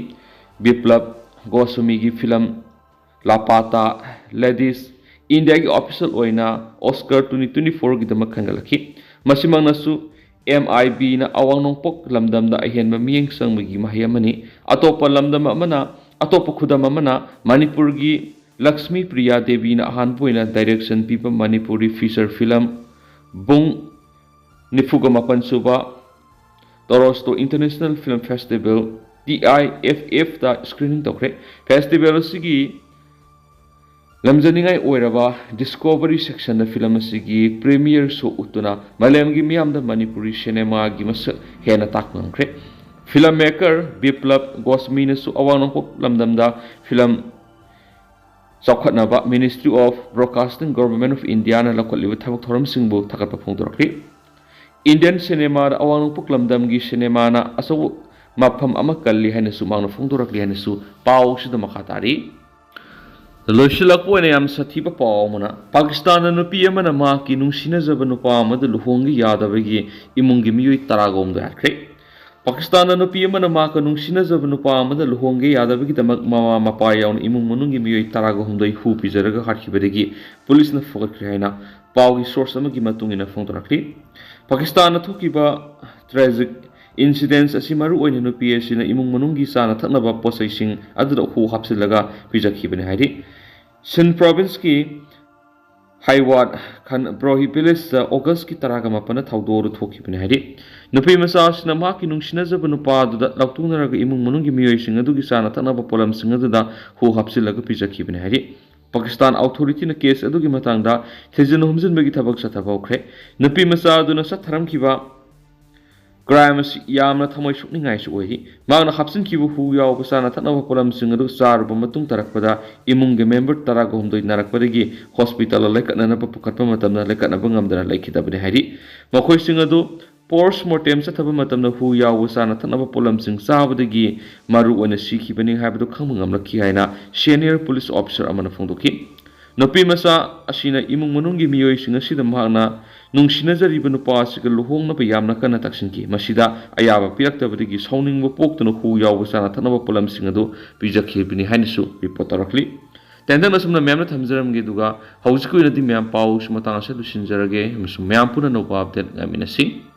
ꯕꯤꯄ꯭ꯂꯕ ꯒꯣꯁ꯭ꯋꯥꯃꯤꯒꯤ ꯐꯤꯂꯝ ꯂꯥꯄꯥꯇꯥ ꯂꯦꯗꯤꯁ ꯏꯟꯗꯤꯌꯥꯒꯤ ꯑꯣꯐꯤꯁꯤꯌꯦꯜ ꯑꯣꯏꯅ ꯑꯣꯁꯀꯔ ꯇ꯭ꯋꯦꯟꯇꯤ ꯇ꯭ꯋꯦꯟꯇꯤ ꯐꯣꯔꯒꯤꯗꯃꯛ ꯈꯟꯒꯠꯂꯛꯈꯤ꯫ ꯃꯁꯤꯃꯛꯅꯁꯨ ꯑꯦꯝ ꯑꯥꯏ ꯕꯤꯅ ꯑꯋꯥꯡ ꯅꯣꯡꯄꯣꯛ ꯂꯝꯗꯝꯗ ꯑꯍꯦꯟꯕ ꯃꯤꯠꯌꯦꯡ ꯆꯪꯕꯒꯤ ꯃꯍꯩ ꯑꯃꯅꯤ꯫ ꯑꯇꯣꯞꯄ ꯂꯝꯗꯝ ꯑꯃꯅ, ꯑꯇꯣꯞꯄ ꯈꯨꯗꯝ ꯑꯃꯅ, ꯃꯅꯤꯄꯨꯔꯒꯤ ꯂꯛꯁꯃꯤ ꯄ꯭ꯔꯤꯌꯥ ꯗꯦꯕꯤꯅ ꯑꯍꯥꯟꯕ ꯑꯣꯏꯅ ꯗꯥꯏꯔꯦꯛꯁꯟ ꯄꯤꯕ ꯃꯅꯤꯄꯨꯔꯤ ꯐꯤꯆꯔ ꯐꯤꯂꯝ ꯕꯨꯡ ꯅꯤꯐꯨꯒ ꯃꯥꯄꯟ ꯁꯨꯕ Toronto international film festival, T I F ꯑꯦꯐꯇ ꯁ꯭ꯀ꯭ꯔꯤꯅꯤꯡ ꯇꯧꯈ꯭ꯔꯦ꯫ ꯐꯦꯁꯇꯤꯚꯦꯜ ꯑꯁꯤꯒꯤ ꯂꯝꯖꯅꯤꯡꯉꯥꯏ ꯑꯣꯏꯔꯕ ꯗꯤꯁꯀꯣꯚꯔꯤ ꯁꯦꯛꯁꯟꯗ ꯐꯤꯂꯝ ꯑꯁꯤꯒꯤ ꯄ꯭ꯔꯤꯃꯤꯌꯔ ꯁꯣ ꯎꯠꯇꯨꯅ ꯃꯥꯂꯦꯝꯒꯤ ꯃꯤꯌꯥꯝꯗ ꯃꯅꯤꯄꯨꯔꯤ ꯁꯤꯅꯦꯃꯥꯒꯤ ꯃꯁꯛ ꯍꯦꯟꯅ ꯇꯥꯛꯄ ꯉꯝꯈ꯭ꯔꯦ꯫ ꯐꯤꯂꯝ ꯃꯦꯀꯔ ꯕꯤꯄ꯭ꯂꯕ ꯒꯣꯁ꯭ꯋꯥꯃꯤꯅꯁꯨ ꯑꯋꯥꯡ ꯅꯣꯡꯄꯣꯛ ꯂꯝꯗꯝꯗ ꯐꯤꯂꯝ ꯆꯥꯎꯈꯠꯅꯕ Ministry of Broadcasting, Government of Indiaꯅ ꯂꯧꯈꯠꯂꯤꯕ ꯊꯕꯛ ꯊꯧꯔꯝꯁꯤꯡꯕꯨ ꯊꯥꯒꯠꯄ ꯐꯣꯡꯗꯣꯔꯛꯂꯤ꯫ ꯏꯟꯗꯤꯌꯟ ꯁꯤꯅꯦꯃꯥꯗ ꯑꯋꯥꯡ ꯅꯣꯡꯄꯣꯛ ꯂꯝꯗꯝꯒꯤ ꯁꯤꯅꯦꯃꯥꯅ ꯑꯆꯧꯕ ꯃꯐꯝ ꯑꯃ ꯀꯜꯂꯤ ꯍꯥꯏꯅꯁꯨ ꯃꯍꯥꯛꯅ ꯐꯣꯡꯗꯣꯔꯛꯂꯤ ꯍꯥꯏꯅꯁꯨ ꯄꯥꯎꯁꯤꯗ ꯃꯈꯥ ꯇꯥꯔꯤ꯫ ꯂꯣꯏꯁꯤꯜꯂꯛꯄ ꯑꯣꯏꯅ ꯌꯥꯝ ꯁꯥꯊꯤꯕ ꯄꯥꯎ ꯑꯃꯅ, ꯄꯥꯀꯤꯁꯇꯥꯟꯗ ꯅꯨꯄꯤ ꯑꯃꯅ ꯃꯍꯥꯛꯀꯤ ꯅꯨꯡꯁꯤꯅꯖꯕ ꯅꯨꯄꯥ ꯑꯃꯗ ꯂꯨꯍꯣꯡꯒꯦ ꯌꯥꯗꯕꯒꯤ ꯏꯃꯨꯡꯒꯤ ꯃꯤꯑꯣꯏ ꯇꯔꯥꯒ ꯍꯨꯝꯗꯣꯏ ꯍꯥꯠꯈ꯭ꯔꯦ꯫ ꯄꯥꯀꯤꯁꯇꯥꯟꯗ ꯅꯨꯄꯤ ꯑꯃꯅ ꯃꯍꯥꯛꯀ ꯅꯨꯡꯁꯤꯅꯖꯕ ꯅꯨꯄꯥ ꯑꯃꯗ ꯂꯨꯍꯣꯡꯒꯦ ꯌꯥꯗꯕꯒꯤꯗꯃꯛ ꯃꯃꯥ ꯃꯄꯥ ꯌꯥꯎꯅ ꯏꯃꯨꯡ ꯃꯅꯨꯡꯒꯤ ꯃꯤꯑꯣꯏ ꯇꯔꯥꯒ ꯍꯨꯝꯗꯣꯏ ꯍꯨ ꯄꯤꯖꯔꯒ ꯍꯥꯠꯈꯤꯕꯗꯒꯤ ꯄꯨꯂꯤꯁꯅ ꯐꯒꯠꯈ꯭ꯔꯦ ꯍꯥꯏꯅ ꯄꯥꯎꯒꯤ ꯁꯣꯔꯁ ꯑꯃꯒꯤ ꯃꯇꯨꯡ ꯏꯟꯅ ꯐꯣꯡꯗꯣꯔꯛꯂꯤ꯫ ꯄꯥꯀꯤꯁꯇꯥꯟꯗ ꯊꯣꯛꯈꯤꯕ ꯇ꯭ꯔꯦꯖꯤꯛ ꯏꯟꯁꯤꯗꯦꯟꯁ ꯑꯁꯤ ꯃꯔꯨꯑꯣꯏꯅ ꯅꯨꯄꯤ ꯑꯁꯤꯅ ꯏꯃꯨꯡ ꯃꯅꯨꯡꯒꯤ ꯆꯥꯅ ꯊꯛꯅꯕ ꯄꯣꯠꯆꯩꯁꯤꯡ ꯑꯗꯨꯗ ꯍꯨ ꯍꯥꯞꯆꯤꯜꯂꯒ ꯄꯤꯖꯈꯤꯕꯅꯤ ꯍꯥꯏꯔꯤ꯫ ꯁꯤꯟ ꯄ꯭ꯔꯣꯚꯤꯟꯁꯀꯤ ꯍꯥꯏꯋꯥꯠ ꯈꯟ ꯕ꯭ꯔꯣꯍꯤ ꯚꯤꯂꯦꯖꯇ ꯑꯣꯒꯁꯀꯤ ꯇꯔꯥꯒ ꯃꯥꯄꯟꯗ ꯊꯧꯗꯣꯛ ꯑꯗꯨ ꯊꯣꯛꯈꯤꯕꯅꯤ ꯍꯥꯏꯔꯤ꯫ ꯅꯨꯄꯤ ꯃꯆꯥ ꯑꯁꯤꯅ ꯃꯍꯥꯛꯀꯤ ꯅꯨꯡꯁꯤꯅꯖꯕ ꯅꯨꯄꯥ ꯑꯗꯨꯗ ꯂꯥꯎꯇꯨꯅꯔꯒ ꯏꯃꯨꯡ ꯃꯅꯨꯡꯒꯤ ꯃꯤꯑꯣꯏꯁꯤꯡ ꯑꯗꯨꯒꯤ ꯆꯥꯅ ꯊꯛꯅꯕ ꯄꯣꯠꯂꯝꯁꯤꯡ ꯑꯗꯨꯗ ꯍꯨ ꯍꯥꯞꯆꯤꯜꯂꯒ ꯄꯤꯖꯈꯤꯕꯅꯤ ꯍꯥꯏꯔꯤ꯫ ꯄꯥꯀꯤꯁꯇꯥꯟ ꯑꯣꯊꯣꯔꯤꯇꯤꯅ ꯀꯦꯁ ꯑꯗꯨꯒꯤ ꯃꯇꯥꯡꯗ ꯊꯤꯖꯤꯟ ꯍꯨꯝꯖꯤꯟꯕꯒꯤ ꯊꯕꯛ ꯆꯠꯊꯕ ꯍꯧꯈ꯭ꯔꯦ꯫ ꯅꯨꯄꯤ ꯃꯆꯥ ꯑꯗꯨꯅ ꯆꯠꯊꯔꯝꯈꯤꯕ ꯀ꯭ꯔꯥꯏꯝ ꯑꯁꯤ ꯌꯥꯝꯅ ꯊꯃꯣꯏ ꯁꯣꯛꯅꯤꯡꯉꯥꯏꯁꯨ ꯑꯣꯏꯔꯤ꯫ ꯃꯍꯥꯛꯅ ꯍꯥꯞꯆꯤꯟꯈꯤꯕ ꯍꯨ ꯌꯥꯎꯕ ꯆꯥꯅ ꯊꯛꯅꯕ ꯄꯣꯠꯂꯝꯁꯤꯡ ꯑꯗꯨ ꯆꯥꯔꯨꯕ ꯃꯇꯨꯡ ꯇꯥꯔꯛꯄꯗ ꯏꯃꯨꯡꯒꯤ ꯃꯦꯝꯕꯔ ꯇꯔꯥꯒ ꯍꯨꯝꯗꯣꯏ ꯅꯥꯔꯛꯄꯗꯒꯤ ꯍꯣꯁꯄꯤꯇꯥꯜꯗ ꯂꯩꯈꯠꯅꯅꯕ ꯄꯨꯈꯠꯄ ꯃꯇꯝꯗ ꯂꯩꯈꯠꯅꯕ ꯉꯝꯗꯅ ꯂꯩꯈꯤꯗꯕꯅꯤ ꯍꯥꯏꯔꯤ꯫ ꯃꯈꯣꯏꯁꯤꯡ ꯑꯗꯨ ꯄꯣꯁꯃꯣꯔꯇꯦꯝ ꯆꯠꯊꯕ ꯃꯇꯝꯗ ꯍꯨ ꯌꯥꯎꯕ ꯆꯥꯅ ꯊꯛꯅꯕ ꯄꯣꯠꯂꯝꯁꯤꯡ ꯆꯥꯕꯗꯒꯤ ꯃꯔꯨ ꯑꯣꯏꯅ ꯁꯤꯈꯤꯕꯅꯤ ꯍꯥꯏꯕꯗꯨ ꯈꯪꯕ ꯉꯝꯂꯛꯈꯤ ꯍꯥꯏꯅ ꯁꯦꯅꯤꯌꯔ ꯄꯨꯂꯤꯁ ꯑꯣꯐꯤꯁꯥꯔ ꯑꯃꯅ ꯐꯣꯡꯗꯣꯛꯈꯤ꯫ ꯅꯨꯄꯤ ꯃꯆꯥ ꯑꯁꯤꯅ ꯏꯃꯨꯡ ꯃꯅꯨꯡꯒꯤ ꯃꯤꯑꯣꯏꯁꯤꯡ ꯑꯁꯤꯗ ꯃꯍꯥꯛꯅ ꯅꯨꯡꯁꯤꯅꯖꯔꯤꯕ ꯅꯨꯄꯥ ꯑꯁꯤꯒ ꯂꯨꯍꯣꯡꯅꯕ ꯌꯥꯝꯅ ꯀꯟꯅ ꯇꯛꯁꯤꯟꯈꯤ꯫ ꯃꯁꯤꯗ ꯑꯌꯥꯕ ꯄꯤꯔꯛꯇꯕꯗꯒꯤ ꯁꯥꯎꯅꯤꯡꯕ ꯄꯣꯛꯇꯨꯅ ꯍꯨ ꯌꯥꯎꯕ ꯆꯥꯅ ꯊꯛꯅꯕ ꯄꯣꯠꯂꯝꯁꯤꯡ ꯑꯗꯨ ꯄꯤꯖꯈꯤꯕꯅꯤ ꯍꯥꯏꯅꯁꯨ ꯔꯤꯄꯣꯔꯠ ꯇꯧꯔꯛꯂꯤ꯫ ꯇꯦꯟꯇꯛꯅ ꯑꯁꯨꯝꯅ ꯃꯌꯥꯝꯅ ꯊꯝꯖꯔꯝꯒꯦ, ꯑꯗꯨꯒ ꯍꯧꯖꯤꯛꯀꯤ ꯑꯣꯏꯅꯗꯤ ꯃꯌꯥꯝ ꯄꯥꯎꯁꯤ ꯃꯇꯥꯡ ꯑꯁꯤꯗ ꯂꯣꯏꯁꯤꯟꯖꯔꯒꯦ ꯑꯃꯁꯨꯡ ꯃꯌꯥꯝ ꯄꯨꯟꯅ ꯑꯅꯧꯕ ꯑꯞꯗꯦꯠ ꯉꯥꯏꯃꯤꯟꯅꯁꯤ꯫